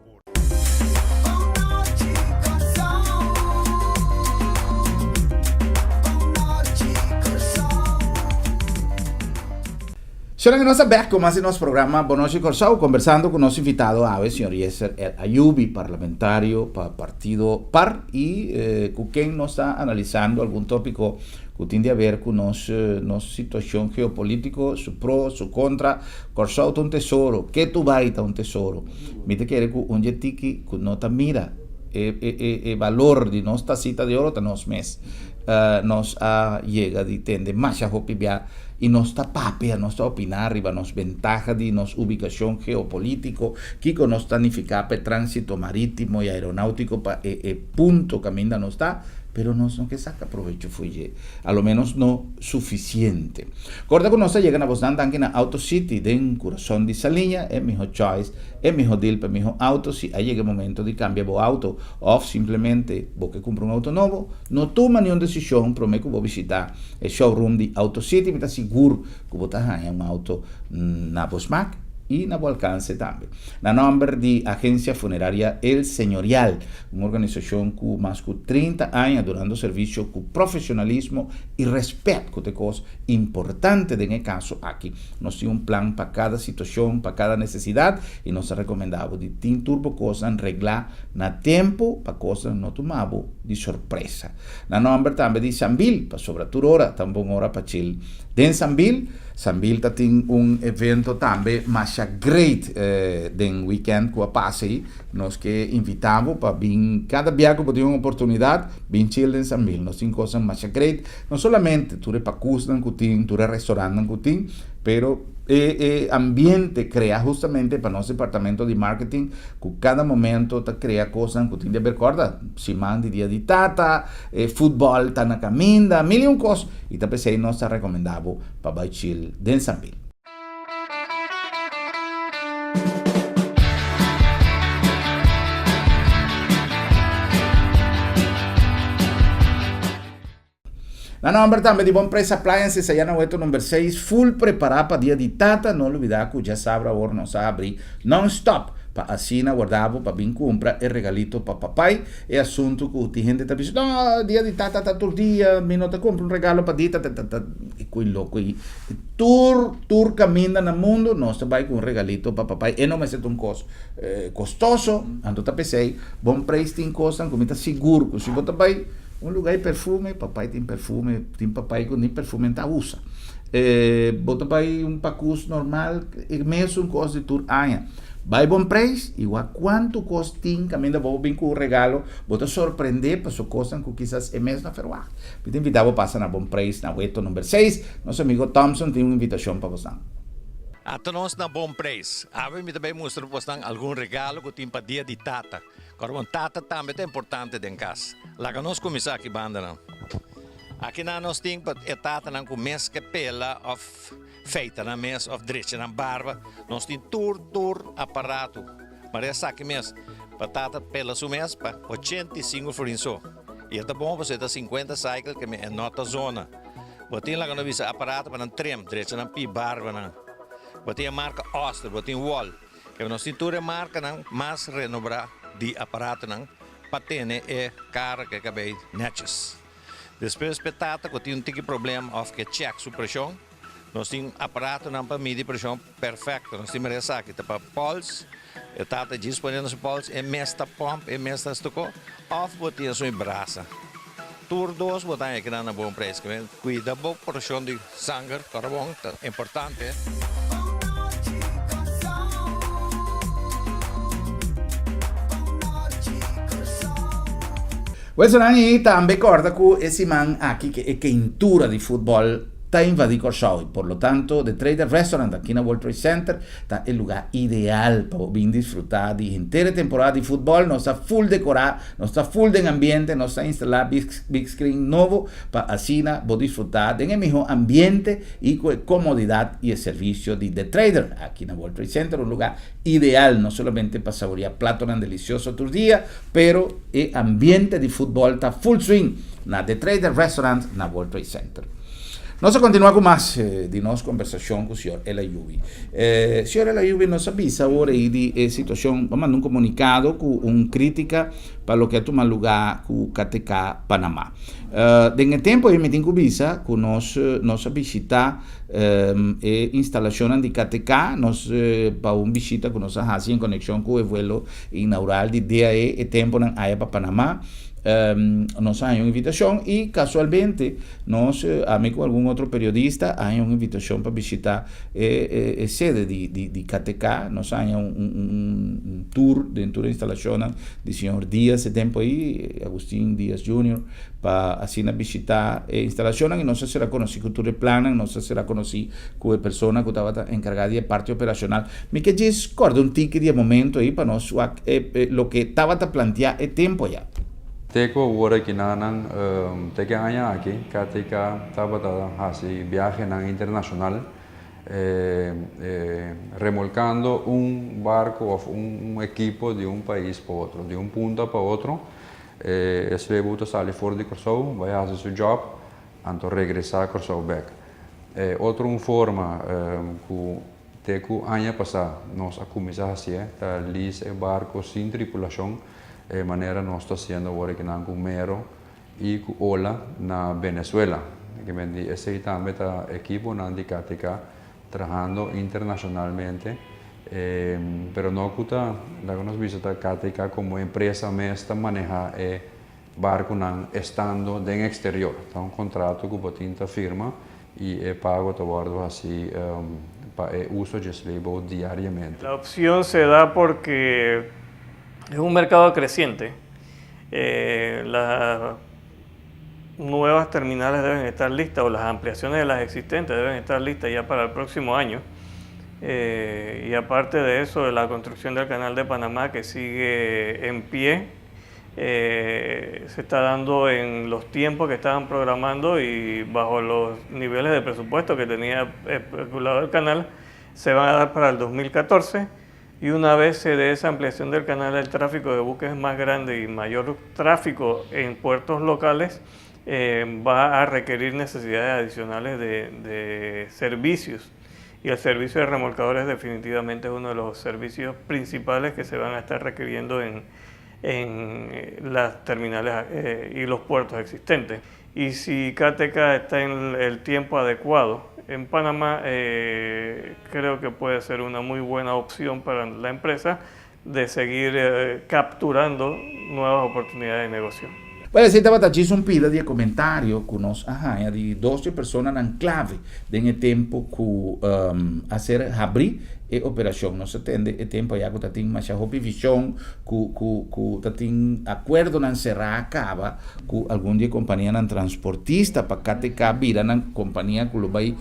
S1: Señoran nos ta bek ku mas di nos programa Bon Nochi Kòrsou kombersando ku nos invitado awe señor Yeser El Ayoubi parlamentario pa partido par i ku ken nos ta analisando algun topiko ku tin di haber ku nos nos situashon geopolitiko su pro su kontra Kòrsou ta un tesoro ke tu bai ta un tesoro. Mi ta kere ku un dje tiki ku no ta mira e e e balor di nos tasita di oro ta nos mes. Nos a yega di tende masha hopi bia i nos ta papia, nos ta opiná riba nos bentaha di nos ubikashon geopolitiko, kiko nos ta nifiká pa e tránsito marítimo i aeronáutiko pa e e punto kaminda nos ta. Pero nos no ke saka provecho fo'i dje, a lo menos no sufisiente. Korda ku nos ta yega na bosnan danki na Auto City den kurason di Saliña, e miho choice, e miho deal pa e miho auto. Si a yega e momento di kambia bo auto òf simplemente bo ke kumpra un auto nobo, no tuma niun desishon promé ku bo bishitá e showroom di Auto City. Mi ta sigur ku bo ta haña un auto na bo smak i na bo alkanse tambe. Na nòmber di Agencia Funeraria El Señorial, un organisashon ku mas ku 30 aña durando servisio ku profesionalismo i rèspèt ku ta e kos importante den e kaso aki. Nos tin un plan pa kada situashon, pa kada nesesidat i nos ta rekomendá bo di tin tur bo kosnan reglá na tempu pa kosnan no tuma bo di sorpresa. Na nòmber tambe di Sambil, pasobra tur ora ta un bon ora pa chil den Sambil. Sambil ta tin un evento tambe masha great den weekend ku a pasa ei. Nos ke invita bo pa bin kada bia ku bo tin un oportunidat, bin chill den Sambil. Nos tin kosnan masha great, no solamente tur e pakusnan ku tin, tur e restaurantnan ku tin, pero e e ambiente krea hustamente pa nos departamento di marketing ku kada momento ta krea kosnan ku tin di aber. Kòrda siman di dia di tata, e futbòl ta na kaminda, mil i un kos. I ta p'esei nos ta rekomendá bo pa bai chill den Sambil. Na nomber tambe di Bon Pres Appliances aya na Weto number 6 full prepara pa dia di tata no lubida cu djasabra awor nos a habri non stop pa asina warda bo pa bin cumpra e regalito pa papai e asunto cu tin hende ta bisa no dia di tata ta tur dia mi no ta cumpra un regalo pa di tata ta e cu loco y tur tur caminda na mundo nos ta bay cu un regalito pa papai e no mester ta un cos costoso anto ta pesey Bon Pres tin cosnan cu mi ta sigur cu si bo ta bay Un luga e perfume, papai tin perfume, tin papai ku ni perfume ta usa. E bo ta bai un pakus normal, e mesun kos di tur aña. Bai bon preis i wak kuantu kos tin kaminda bo bin ku un regalo, bo ta sorprendé paso kosnan ku kisas e mes no a ferwagt. Mi ta invitá bo pasa na Bon Preis na Weto number seis. Nos amigo Thompson tin un invitashon pa bosnan.
S5: Ata nos na Bon Preis. Awe mi ta bai mustra bosnan algun regalo ku tin pa dia di tata. Kòrda bon, tata tambe ta importante den kas. Laga nos kuminsá aki bandanan. Akinan nos tin pa e tatanan ku mes ke pela òf feita nan mes òf drecha nan barba. Nos tin tur tur aparato. Maria esaki mes pa tata pela su mes pa 85 florin so. I e ta bon pasobra e ta 50 cycle ke e no ta zona. Bo tin laga nos bisa aparato pa nan trim, drecha nan pi barbanan. Bo tin e marka Oster, bo tin Wall. Keba nos tin tur e markanan mas renobrá di aparatonan pa tene e kara ku e kabei nètjes. Despues p'e tata ku tin un tiki problema òf ke chèk su preshon, nos tin aparatonan pa midi preshon pèrfèkto. Nos tin mira esaki ta pa pòls, e tata djis pone na su pòls, e mes ta pòmp, e mes ta stokó, òf bo tin esun brasa. Tur dos bo ta haña kinan na bon preis. Kuida bo porshon di sanger, kòrabon ta importante.
S1: Wilson Angie tambe kòrda ku e siman aki ke e keintura di futbòl ta invadí Kòrsou i por lo tanto The Trader Restaurant aki na World Trade Center ta e lugá ideal pa bo bin disfrutá di henter e temporada di futbòl. Nos ta full dekorá, nos ta full den ambiente, nos ta instalá big screen nobo pa asina bo disfrutá den e mihó ambiente i ku e komodidat i e servisio di The Trader aki na World Trade Center, un lugá ideal no solamente pa saboriá platonan delisioso tur dia, pero e ambiente di futbòl ta full swing na The Trader Restaurant na World Trade Center. Nos a kontinuá ku mas di nos kombersashon ku señor El Ayoubi. Señor El Ayoubi, nos a bisa awor ei di e situashon, bo a manda un komunikado ku un krítika pa loke a tuma lugá ku KTK Panamá. Den e tempu ei mi tin ku bisa ku nos nos a bishitá e instalashonnan di KTK, nos pa un bishita ku nos a hasi en konekshon ku e vuelo inaugural di DAE e tempunan aya pa Panamá. Nos a haña un invitashon i kasualmente nos, ami ku algun otro periodista, a haña un invitashon pa bishitá e e sede di di di KTK. Nos a haña un un tour den tur e instalashonnan di señor Diaz e tempu ei, Agustin Diaz Junior, pa asina bishitá e instalashonnan i nos a sera konosí ku tur e plannan, nos a sera konosí ku e persona ku tabata enkargá di e parti operashonal. Mi ke djis kòrda un tiki di e momento ei pa nos wak e loke tabata planteá e tempu ayá.
S6: Te ku awor aki nan te ku e aña aki KTK tabata hasi biahenan internashonal remolkando un barko òf un ekipo di un pais pa otro, di un punta pa otro. E sleeboot ta sali for di Kòrsou bai hasi su jòb anto regresá Kòrsou bèk. E otro un forma ku te ku aña pasá nos a kuminsá hasié ta lease e barko sin tripulashon e manera nos ta hasiendo awor akinan ku Mero i ku Ola na Venezuela. Kimen di esei tambe ta ekiponan di KTK trahando internashonalmente pero no ku ta laga nos bisa ta KTK komo empresa mes ta manehá e barkunan estando den eksterior. Ta un kontrato ku bo tin ta firma i e pago ta wòrdu hasi pa e uso dje sleeboot diariamente.
S7: La opción se da porque es un mercado creciente. Las nuevas terminales deben estar listas o las ampliaciones de las existentes deben estar listas ya para el próximo año. Y aparte de eso, la construcción del Canal de Panamá que sigue en pie, se está dando en los tiempos que estaban programando y bajo los niveles de presupuesto que tenía especulado el canal, se van a dar para el 2014 y una vez se dé esa ampliación del canal, el tráfico de buques más grande y mayor tráfico en puertos locales va a requerir necesidades adicionales de servicios. Y el servicio de remolcadores definitivamente es uno de los servicios principales que se van a estar requiriendo en las terminales y los puertos existentes. Y si KTK está en el tiempo adecuado en Panamá, creo que puede ser una muy buena opción para la empresa de seguir capturando nuevas oportunidades de negocio.
S1: Bueno, esei tabata djis un pida di e komentario ku nos a haña di dos di e personanan klave den e tempu ku a ser habrí e operashon. Nos a tende e tempu ayá ku ta tin masha hopi vishon, ku ku ku ta tin akuerdonan será kaba ku algun di e kompanianan transportista pa KTK bira nan kompania ku lo bai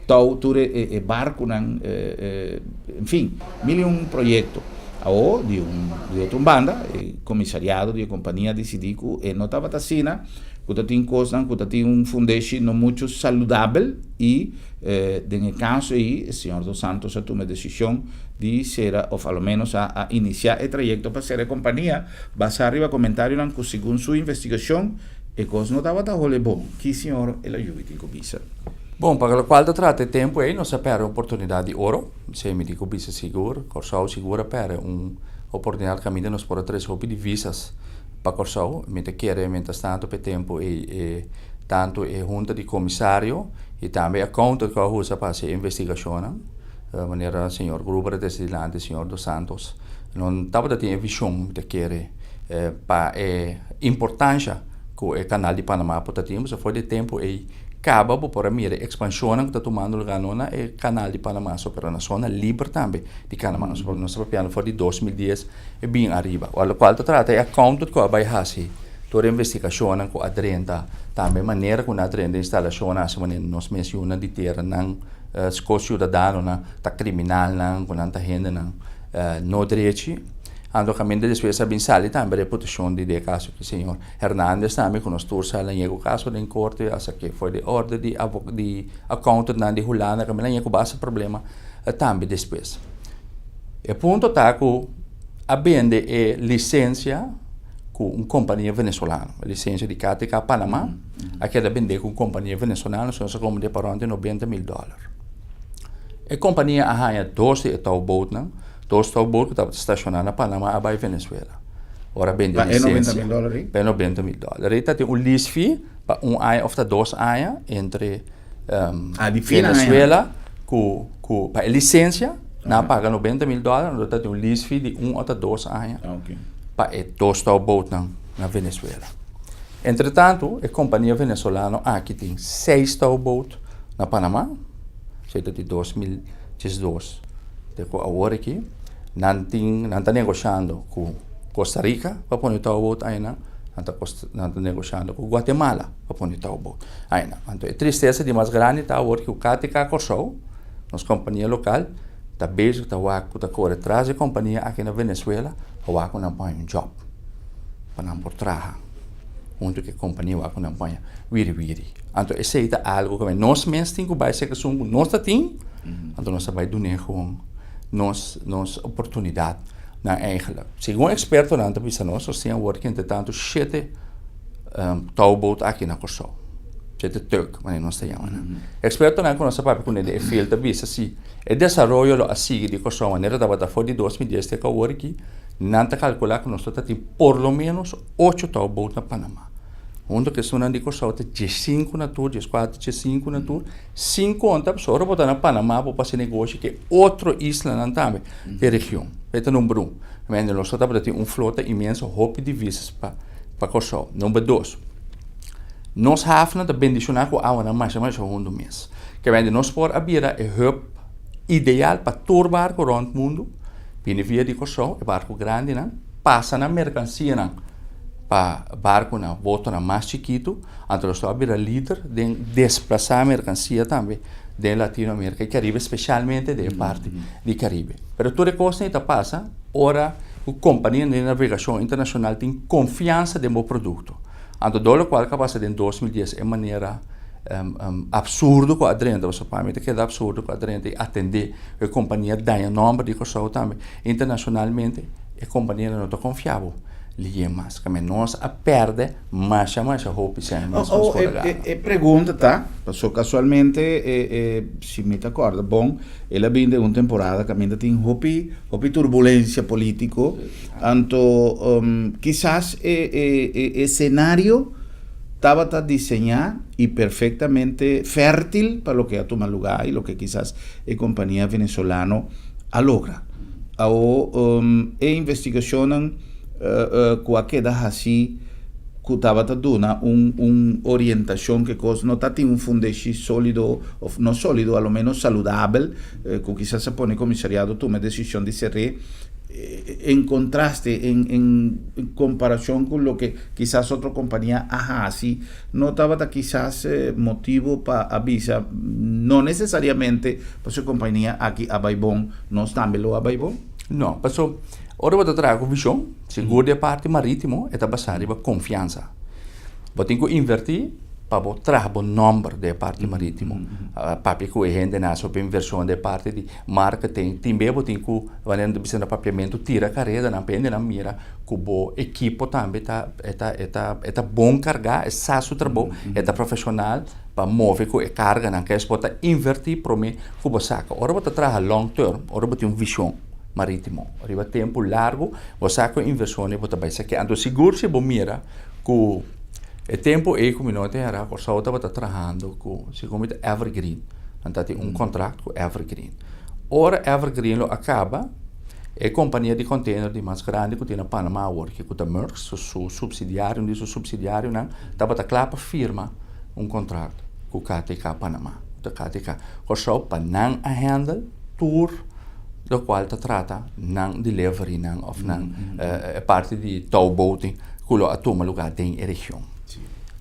S1: tou tur e barkunan, en fin, mil i un proyekto. Awor, di un di otro un banda, e komisariado di e kompania a disidí ku e no tabata asina, ku ta tin kosnan ku ta tin un fundeshi no muchu saludabel i den e kaso ei e señor Dos Santos a tuma e desishon di sera òf a lo ménos a a inisiá e trayekto pa sera e kompania basá riba komentarionan ku segun su investigashon e kos no tabata hole bon. Ki señor el a yubi tin ku bisa?
S2: Bon, pa lokual ta trata e tempu ei nos a pèrdè un oportunidat di oro. Esei mi di ku bisa sigur. Kòrsou sigur a pèrdè un oportunidat kaminda nos por a trese hopi divisas pa Kòrsou. Mi ta kere mientras tanto pa e tempu ei e tantu e hunta di komisario i tambe e accountant ku a usa pa hasi e investigashonnan, manera señor Gruber a trese dilanti, señor Dos Santos, no tabata tin e vishon, mi ta kere, pa e importansha ku e kanal di Panama por ta tin. Pasobra for di e tempu ei Caba bo por a mira e expansionnan cu ta tumando lugar no na e canal di Panama so pero na zona liber tambe di Canama. Nos nos ta papiando for di 2010 e bin ariba. Ora locual ta trata e accountant cu a bay haci tur e investigacionnan cu a drenta tambe e manera cu nan a drenta e instalacionnan haci manera nos mes yunan di tera nan co-ciudadanonan ta criminalnan cu nan ta hendenan no drechi. Anto caminda despues a bin sali tambe reputacion di e caso di señor. Hernandez tambe ku nos tur sa nan yega kaso den korte a sake for di orde di di accountantnan di Hulanda kaminda nan yega ku basta problema tambe despues. E punto ta ku a bende e lisensia ku un kompania venezolano, e lisensia di KTK Panama a keda bende ku un kompania venezolano so nos a komprende pa rònt di nobenta mil dòler. E kompania a haña dos di e touwbootnan. Dos touwboot ku tabata stashoná na Panama a bai Venezuela. Ora a bende
S1: Pa e noventa
S2: lisensia.
S1: mil dòler ei?
S2: Pa e noventa mil dòler ei ta tin un lease fee pa un aña òf ta dos aña entre
S1: Ah, di fin aña.
S2: Venezuela ku ku pa e lisensia nan a paga noventa mil dòler anto ta tin un lease fee di un òf ta dos aña
S1: Ah, oké.
S2: pa e dos touwbootnan na Venezuela. Entretantu e kompania venezolano aki tin seis touwboot na Panama, esei ta di 2012. Te ku awor aki nan tin nan ta negoshando ku Costa Rica pa pone touwboot ainan, nan ta nan ta negoshando ku Guatemala pa pone touwboot ainan. Anto e tristesa di mas grandi ta awor ku KTK Kòrsou, nos kompania lokal, ta bezig ta wak ku ta kore tras e kompania aki na Venezuela pa wak ku nan por haña un jòb. pa nan por traha huntu ku e kompania wak ku nan paña wiri wiri. Anto esei ta algu ku nos mes tin ku bai seka esun ku nos ta tin, anto nos ta bai dun'é gewoon nos nos oportunidat nan eigenlijk. Segun ekspertonan ta bisa nos, nos tin awor ki entre tantu shete touwboot aki na Kòrsou, shete tug manera nos ta yama nan. Ekspertonan ku nos a papia kuné den e field ta bisa si e desaroyo lo a sigui di Kòrsou manera tabata for di 2010 te ku awor aki, Nan ta kalkulá ku nos lo ta tin por lo ménos ocho touwboot na Panamá. Huntu ku esunnan di Kòrsou ta diesinku na tur, dieskuater, diesinku na tur, sin konta pasobra ora bo ta na Panamá bo por hasi negoshi ku e otro islanan tambe den region. E ta number un. Mende nos lo tabata tin un flota inmenso hopi divisas pa pa Kòrsou. Number dos, nos hafnan ta bendishoná ku awanan masha masha hundu mes. Ke mende nos por a bira e hub ideal pa tur barku rònt mundu. Bini via di Kòrsou, e barku grandinan pasa nan merkansianan pa barkunan, botonan mas chikitu, anto nos a bira lider den desplasá merkansia tambe den Latinoamerika i Karibe, spesialmente den e parti di Karibe. Pero tur e kosnan ei ta pasa ora ku kompanianan di navegashon internashonal tin konfiansa den bo produkto. Anto dor lokual ku a pasa den 2010 e manera absurdo ku a drenta, pasobra pa mi ta keda absurdo ku a drenta i atendé ku e kompania daña nòmber di Kòrsou tambe internashonalmente, e kompanianan no ta konfia bo liye mas. Kame nos a pèrdè masha masha hopi sèn mes ku nos por a gana.
S1: E pregunta ta, pasobra kasualmente si mi ta kòrda bon, el a bini den un temporada kaminda tin hopi hopi turbulensia polítiko, anto kisas e esenario tabata diseñá i perfectamente fértil pa loke a tuma lugá i loke kisas e kompania venezolano a logra. Awo e investigashonnan ku a keda hasí ku tabata duna un un orientashon ke kos no ta tin un fundeshi sólido òf no sólido a lo ménos saludabel ku kisas a pone komisariado tuma e desishon di ser'é en kontraste en en komparashon ku loke Kisas otro kompania a hasi no tabata kisas motibu pa a bisa no nesesariamente pasobra e kompania aki a bai bon, nos tambe lo a bai bon?
S2: No, pasobra ora bo ta traha ku vishon, sigur di e parti marítimo e ta basá riba konfiansa. Bo tin ku invertí pa bo traha bo nòmber den e parti marítimo. Papia ku e hendenan hasi hopi invershon den e parti di marketing. Tin bes bo tin ku, manera nan ta bisa na papiamentu, tira karedanan pa hendenan mira ku bo ekipo tambe ta e ta e ta e ta bon kargá, e sa su trabou, e ta profeshonal pa move ku e karganan ku bo ta invertí promé ku bo saka. Ora bo ta traha long term, ora bo tin un vishon marítimo riba tempu largu, bo sa ku e invershon ei bo ta bai sak'é. Anto sigur si bo mira ku e tempu ei ku mi no ta hera Kòrsou tabata trahando ku segun mi ta Evergreen, nan ta tin un kontrakt ku Evergreen. Ora Evergreen lo a kaba, E kompania di container di mas grandi ku tin na Panama awor ki ku ta Maersk, su subsidiario, un di su subsidiarionan tabata kla pa firma un kontrakt ku KTK Panama, ku ta KTK Kòrsou pa nan a handle tur lokual ta trata nan deliverynan òf nan e parti di touwboating ku lo a tuma lugá den e region.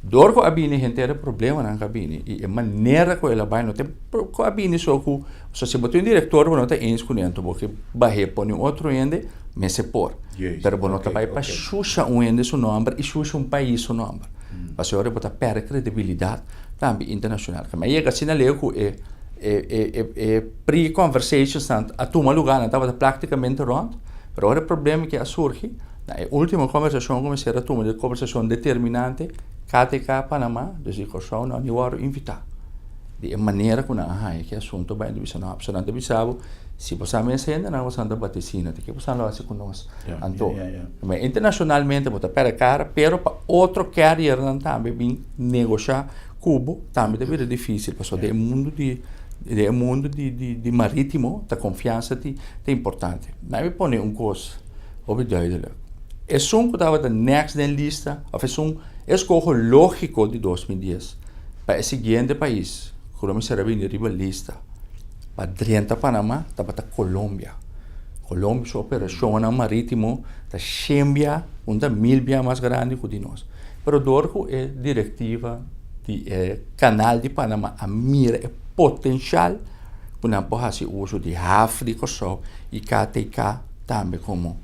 S2: Dor ku a bini henter e problemanan ku a bini i e manera ku el a bai no ta ku a bini so ku So si bo tin un director bo no ta eens cu ne anto bo ke bah'é pone un otro hende mester por. Pero bo no ta bai pa shusha un hende su nomber y shusha un pais su nomber. Pasobra bo ta perde credibilidad tambe internacional. Mi a yega asina leu cu e e e pre conversations nan a tuma lugar nan tabata practicamente rond pero ora e problema ke a surgi na e ultimo conversacion cu mester a tuma di conversacion determinante KTK Panama dus di Corsou no a ni worde invita. Di e manera ku nan a haña ki asuntu bai nan ta bisa no, pasobra nan ta bisa bo, si bo sa mes hende nan bo ta batisina, ta ke bo sa lo hasi ku nos? Anto, internashonalmente bo ta pèrdè kara, pero pa otro carriernan tambe bin negoshá ku bo tambe ta bira difísil, pasobra den e mundu di den e mundu di di marítimo ta konfiansa ta importante. Nan mi pone un kos hopi duidelik, esun ku tabata nèks den lista òf esun eskoho lógiko di 2010 Pa e siguiente pais ku lo mester a bini riba lista pa drenta Panama tabata Colombia. Colombia su operashonnan maritimo ta shen bia, un ta mil bia mas grandi ku di nos. Pero dor ku e direktiva di e kanal di Panama a mira e potenshal ku nan por hasi uso di haf di Kòrsou i KTK tambe komo.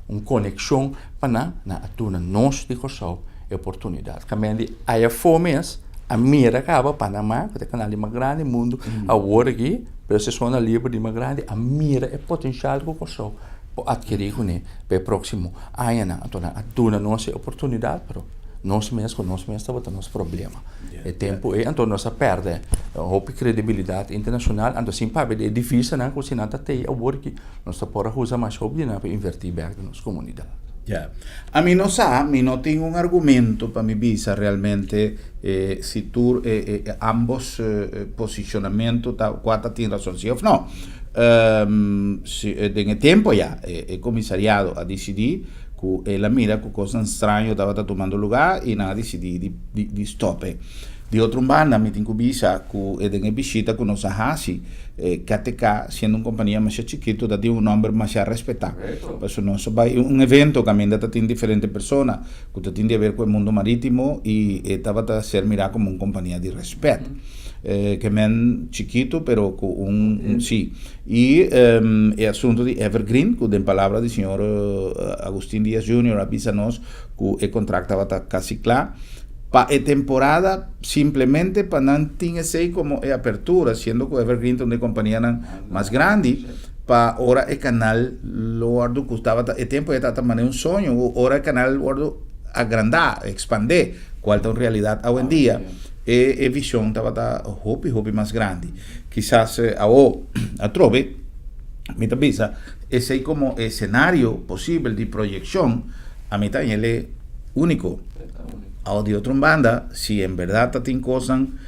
S2: Un konekshon pa nan, nan a duna nos di Kòrsou e oportunidat. Kaminda di aya afó mes a mira kaba Panama, ku ta e kanal di mas grandi mundu awor aki, pero si e zona liber di mas grandi, a mira e potenshal ku Kòrsou por atkirí kuné pa e próksimo añanan. Anto nan a duna nos e oportunidat, pero nos mes ku nos mes tabata nos problema. E tempu ei anto nos a pèrdè hopi kredibilidat internashonal, anto sin papia di e divisanan ku si nan ta tei awor aki, Nos ta por a usa mas hopi di nan pa invertí bèk den nos komunidat.
S1: Ya. Ami no sa, mi no tin un argumento pa mi bisa realmente si tur e ambos posicionamento ta kua ta tin rason si of no. Si den e tempo ya e comisariado a disidí ku el a mira ku kosnan straño tabata tumando lugá i nan a disidí di stop e. Di otro un banda mi tin ku bisa ku e den e bishita ku nos a hasi, KTK siendo un kompania masha chikitu ta tin un nòmber masha respetá. Pasobra nos a bai un evento kaminda ta tin diferente persona ku ta tin di haber ku e mundo marítimo i e tabata ser mirá komo un kompania di rèspèt. Ke men chikitu pero ku un si. I e asuntu di Evergreen ku den palabra di señor Agustin Diaz Junior a bisa nos ku e kontrakt tabata kasi kla. Pa e temporada simplemente pa nan tin esey como e apertura, siendo cu Evergreen ta un di e companianan mas grandi, pa ora e canal lo wordo cu tabata e tempo e tabata manera un soño, ora e canal wordo agranda, expande, cual ta un realidad awendia, e e vision tabata hopi hopi mas grandi. Kisas awo atrobe mi ta bisa esey como e scenario posibel di proyeccion, ami ta hañ'e Úniko. Awo di otro un banda, si en berdad ta tin kosnan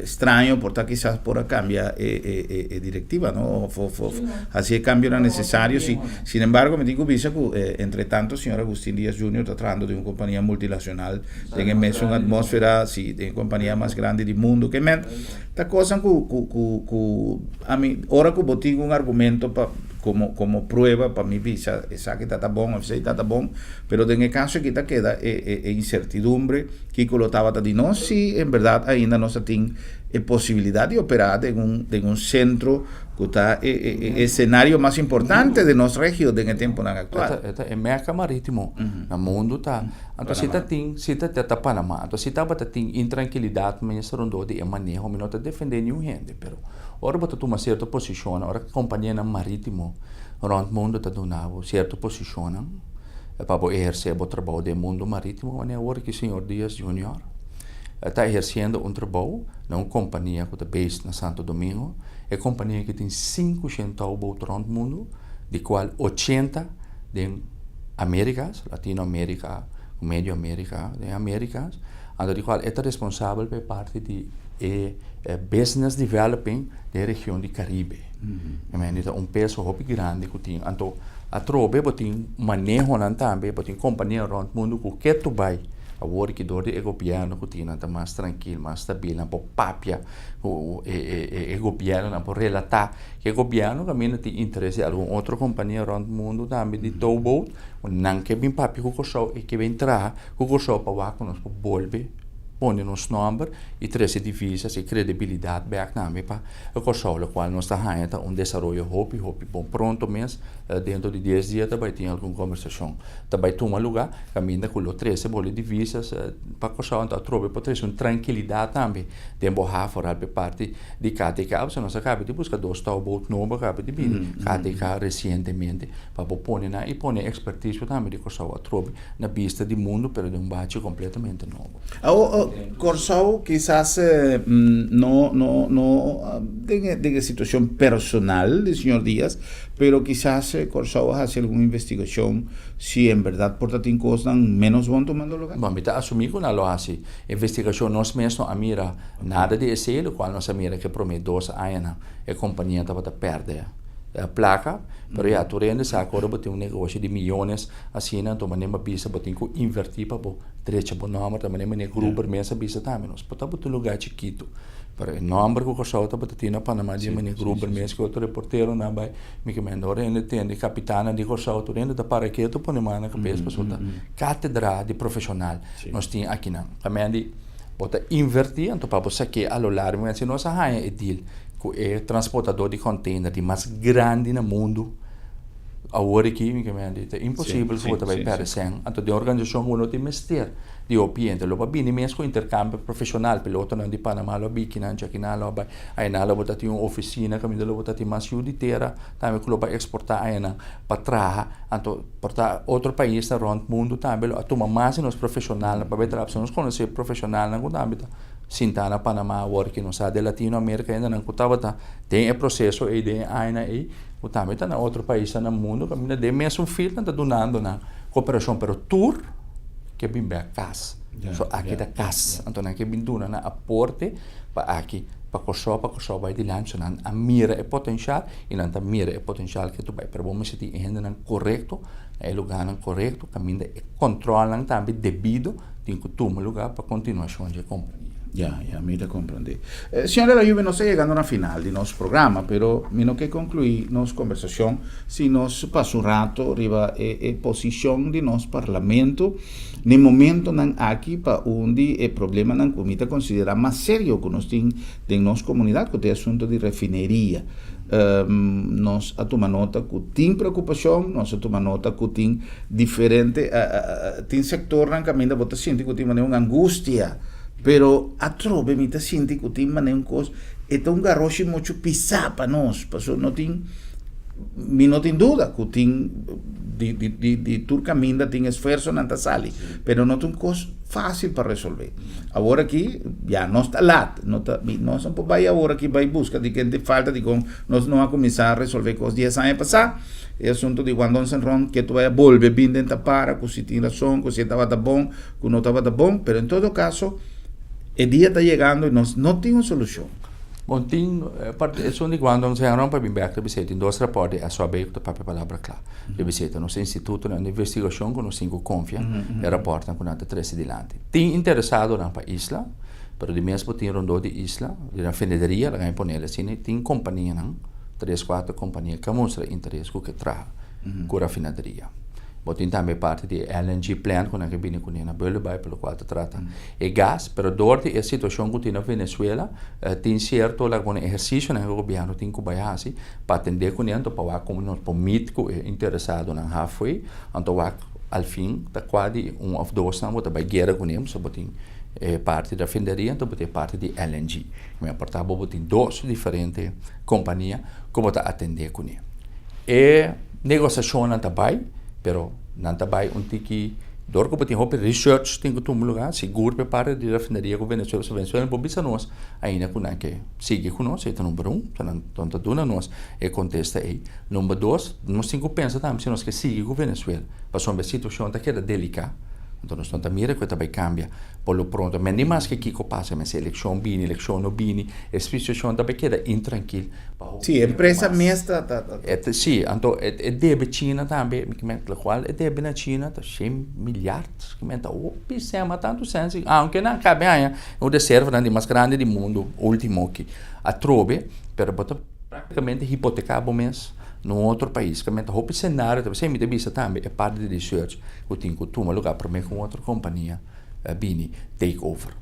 S1: straño, por ta kisas por a kambia e direktiva, no? Of of of hasi e kambionan nesesario. Si, sin embargo, mi tin ku bisa ku entre tanto señor Agustin Diaz Junior ta trahando den un kompania multinacional den e mesun atmósfera, si, den e kompania mas grandi di mundu ke men. Ta kosnan ku ku ku ku ami ora ku bo tin un argumento pa komo komo prueba pa mi bisa esaki ta ta bon of esei ta ta bon, Pero den e caso aki ta keda e e incertidumbre kico lo tabata di nos si en berdad ainda nos a tin e posibilidad di opera den un den un centro cu ta e e escenario mas importante den nos regio den e temponan actual.
S2: E ta e Mecca maritimo na mundo ta. Anto si ta tin si ta ta Panama. Anto si tabata tin intranquilidad mes rondó di e maneho mi no ta defende niun hende pero ora bo ta tuma cierto posicionnan ora companianan maritimo rond mundo ta duna bo cierto posicionnan pa bo ehercé bo trabou den mundo marítimo manera awor ki señor Diaz Junior ta eherciendo un trabou na un compania cu ta based na Santo Domingo. E compania aki tin 500 touwboot rond mundo, di cual 80 den Americas, Latino America, Medio America, den Americas, anto di cual e ta responsabel pa e parti di e business developing den e region di Caribe. Mm-hmm. Ta un peso hopi grandi ku tin. Anto atrobe bo tin manehonan tambe, bo tin kompania rònt mundu ku ke tu bai. Awor ki dor di e gobièrnu ku tin nan ta mas trankil, mas stabil, nan por papia ku e e e gobièrnu, nan por relatá ku e gobièrnu kaminda tin interes di algun otro kompania rònt mundu tambe di towboat, ku nan ke bin papia ku Kòrsou i ke bin traha ku Kòrsou pa wak ku nos por bolbe pone nos nòmber i trese divisas i kredibilidat bèk tambe pa e Kòrsou, lokual nos ta haña ta un desaroyo hopi hopi bon. Pronto mes, dentro di dies dia ta bai tin algun kombersashon ta bai tuma lugá kaminda ku lo trese bo di divisas pa Kòrsou, anto atrobe por trese un trankilidat tambe den bo haf foral pa e parti di KTK, pasobra nos a kaba di buska dos touwboot nobo a kaba di bini KTK resientemente pa bo pone nan i pone ekspertisio tambe di Kòrsou atrobe na bista di mundu pero den un bachi kompletamente nobo.
S1: Awor, Kòrsou kisas no no no den e den e situashon personal di señor Diaz, pero kisas Kòrsou a hasi algun investigashon si en bèrdat por ta tin kosnan ménos bon tumando lugá?
S2: Bon, mi ta asumí ku nan lo hasi investigashon. Nos mes no a mira nada di esei, lokual nos a mira ku e promé dos añanan e kompania tabata pèrdè plaka, pero ya tur hende sa ku ora bo tin un negoshi di miyones asina, anto manera bo a bisa bo tin ku invertí pa bo Drecha bo nòmber ta manera meneer Gruber mes a bisa tambe. Nos por tabata un lugá chikitu, pero e nòmber ku Kòrsou tabata tin na Panama di meneer Gruber mes ku otro reporteronan bai, mi ke mende ora hende tende kapitannan di Kòrsou tur hende ta para ketu pone man na kabes pasobra ta katedra di profeshonal nos tin akinan. Ta mende bo ta invertí anto pa bo sak'é a lo largo. Si nos a haña e deal ku e transportador di kònteiner di mas grandi na mundu. Awor aki, mi ke mende, ta imposibel ku bo ta bai pèrdè sèn. Anto den organisashon ku no tin mester di hopi hende, lo bo a bini mes ku interkambio profeshonal, pilotonan di Panama lo a biki nan, djakinan lo a bai, ayanan lo bo ta tin un ofisina kaminda lo bo ta tin mas yu di tera tambe ku lo bai eksportá ayanan pa traha. Anto por ta otro paisnan rònt mundu tambe lo a tuma mas di nos profeshonalnan pa bai traha, pasobra nos konosé profeshonalnan ku tambe ta sintá na Panama awor aki, nos sa den Latinoamerika hendenan ku tabata den e proseso ei, den e añanan ei. Ku tambe ta na otro paisnan na mundu kaminda den mesun field nan ta dunando nan koperashon pero tur ke bin bek kas. So aki ta kas. Anto nan ke bin duna nan aporte pa aki pa Kòrsou pa Kòrsou bai dilanti. So nan a mira e potenshal i nan ta mira e potenshal ke tur bai. Pero bo mester tin e hendenan korekto na e lugánan korekto kaminda e kòntròlnan tambe debido tin ku tuma lugá pa kontinuashon dje kompania.
S1: Ya, ya, mi ta komprendé. Señor de la Lluvia, nos ta yegando na final di nos programa, pero mi no ke konkluí nos kombersashon si nos pasa un rato riba e e posishon di nos parlamento n'e momentonan aki pa un di e problemanan ku mi ta konsiderá mas serio ku nos tin den nos komunidat, ku ta e asunto di refineria. Nos a tuma nota ku tin preokupashon, nos a tuma nota ku tin diferente, tin sektornan kaminda bo ta sinti ku tin manera un angustia, pero atrobe mi ta sinti ku tin manera un kos, e ta un garoshi muchu pisá pa nos, pasobra no tin, mi no tin duda ku tin di di di di tur kaminda tin esfuersonan ta sali, pero no ta un kos fásil pa resolvé. Awor aki ya nos ta lat, no ta, mi nos no por bai awor aki bai buska di ken tin falta dikon nos no a kuminsá resolvé kos dies aña pasá. E asuntu di Juan Don Sanron ke tur bai a bolbe bin den tapara ku si tin rason, ku si e tabata bon, ku no tabata bon, pero en todo kaso e dia ta yegando i nos no tin un solushon.
S2: Bon, tin parti esun di Juan Don Sanron pa bin bèk ta bisei tin dos rapòrt di SOAB ku ta papia palabra kla. Di bisei ta nos institutonan di investigashon ku nos tin ku konfia e rapòrtnan ku nan ta trese dilanti. Tin interesadonan pa isla, pero di mes bo tin rondó di isla, di rafineria, laga mi ponel asina, tin kompanianan, tres, kuater kompania ku a mustra interes ku ke traha ku rafinaderia. Bo tin tambe parti di e LNG plant ku nan ke bini kuné na Bullenbaai, pa lokual ta trata e gas, pero dor di e situashon ku tin na Venezuela, tin sierto, laga pone, ehersisionan ku gobièrnu tin ku bai hasi pa atendé kuné, anto pa wak komo nos por meet ku e interesadonan halfway, anto wak al fin ta kua di un of dos nan bo ta bai guera kuné, pasobra bo tin e parti di rafineria anto bo tin e parti di LNG. Mi a porta bo bo tin dos diferente kompania ku bo ta atendé kuné. E negosiashonnan ta bai, pero nan ta bai un tiki dor ku bo tin hopi research tin ku tuma lugá, sigur pa e parti di rafineria ku Venezuela, pasobra Venezuela no por bisa nos ainda ku nan ke sigui ku nos, e ta number un, nan ta duna nos e kontesta ei. Number dos, nos tin ku pensa tambe si nos ke sigui ku Venezuela, pasobra e situashon ta keda deliká. Anto nos no ta mira ku e ta bai kambia por lo pronto. Men ni maske kiko pasa, men si elekshon bini, elekshon no bini, e situashon ta bai keda intrankil pa hopi
S1: Sí,
S2: tempu
S1: empresa
S2: mas.
S1: mes ta ta ta.
S2: E ta sí, anto e e debe China tambe, mi ke men lokual e debe na China ta shen milyard, ke men ta hopi sèn, mas tantu sèn si, aunke nan kabe haña un reservanan di mas grandi di mundu ultimo aki atrobe, pero bo ta. Práktikamente hipoteká bo mes na un otro pais. Kaminda ta hopi senario ta p'esei mi ta bisa tambe e parti di research ku tin ku tuma lugá promé ku un otro kompania bini take over.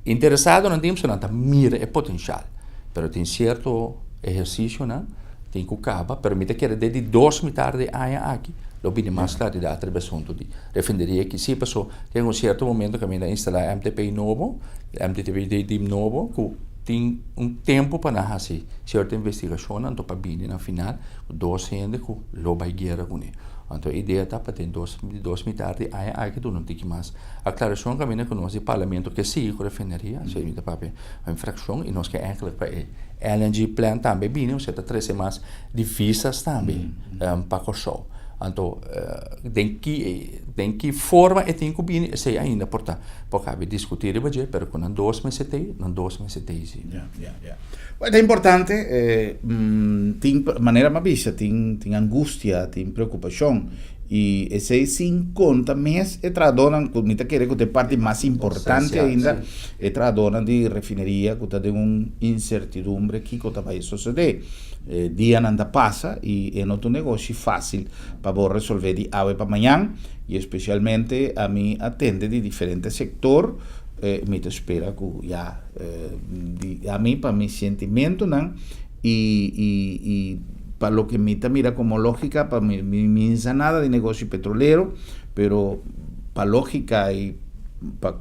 S2: Interesadonan tin pasobra nan ta mira e potenshal, pero tin sierto ehersisionan tin ku kaba, pero mi ta kere den di dos mitar di aña aki lo bini mas klaridat riba e asuntu di refineria aki. Sí, pasobra tin un sierto momento kaminda a instalá MTP nobo, MTP nobo ku. Tin un tempu pa nan hasi sierto investigashonnan anto pa bini na final ku dos hende ku lo bai guera kuné. Anto e idea ta pa den dos di dos mitar di aña aki duna un tiki mas aklarashon kaminda ku nos di parlamento ke sigui ku refineria, esei mi ta papia un frakshon i nos ke ènkele pa e LNG plant tambe bini osea ta trese mas divisas tambe pa Kòrsou. Anto den ki den ki forma e tin ku bini esei ainda por ta. Por cabe discuti riba dje, pero cu nan dos mester tei, nan dos mester tei si.
S1: Ya, ya, ya. Bueno, ta importante, eh, tin, manera mi a bisa, tin, tin angustia, tin preocupacion, y esey sin conta mes e trahadornan, cu mi ta kere cu ta e parti mas importante
S2: Esencial,
S1: ainda,
S2: si.
S1: e trahadornan di refineria cu ta den un incertidumbre kico ta bay sosode. E dianan ta pasa y e no ta un negoshi facil pa bo resolve di awe pa mañan. Y especialmente ami a tende di diferente sector, mi ta spera cu ya di ami pa mi sentimentonan y y y. Pa loke mi ta mira komo lógika, pa mi mi no sa nada di negoshi petrolero, pero pa lógika i pa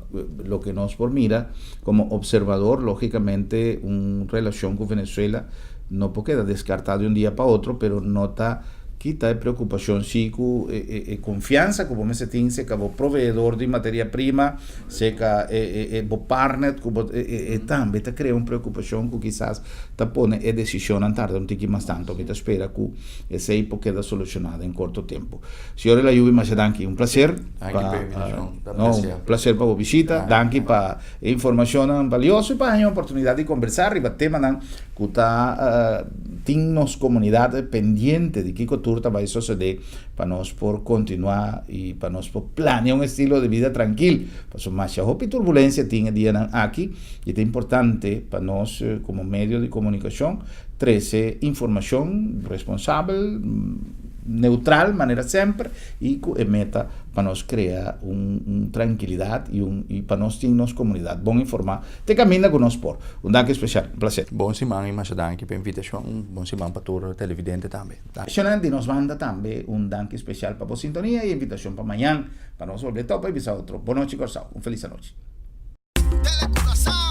S1: loke nos por mira komo observador, lógikamente un relashon ku Venezuela no por keda deskartá di un dia pa otro, pero no ta kita e preokupashon si ku e konfiansa ku bo mester tin serka bo proveedor di materia prima, serka e bo partner ku bo e tambe ta krea un preokupashon ku kisas ta pone e desishonnan tarda un tiki mas tantu. Mi ta spera ku esei por keda solushoná den korto tempu. Señor El Ayoubi, masha danki. Un plaser pa no, un plaser pa bo bishita. Danki pa e informashonnan balioso i pa haña oportunidat di kombersá riba temanan ku ta tin nos komunidat pendiente di kiko tur ta bai sosodé pa nos por kontinuá i pa nos por plania un estilo di bida trankil. Pasobra masha hopi turbulensia tin e dianan aki i ta importante pa nos komo medio di komunikashon trese informashon responsabel, neutral manera semper i ku e meta pa nos krea un trankilidat i un i pa nos tin nos komunidat bon informá te kaminda ku nos por. Un danki spesial. Un plaser.
S2: Bon siman i masha danki pa e invitashon. Bon siman pa tur televidente tambe.
S1: Danki. Di nos banda tambe un danki spesial pa bo sintonia i invitashon pa mañan pa nos bolbe topa i bisa otro. Bon nochi Kòrsou. Un felis anochi.
S8: Tele Curaçao.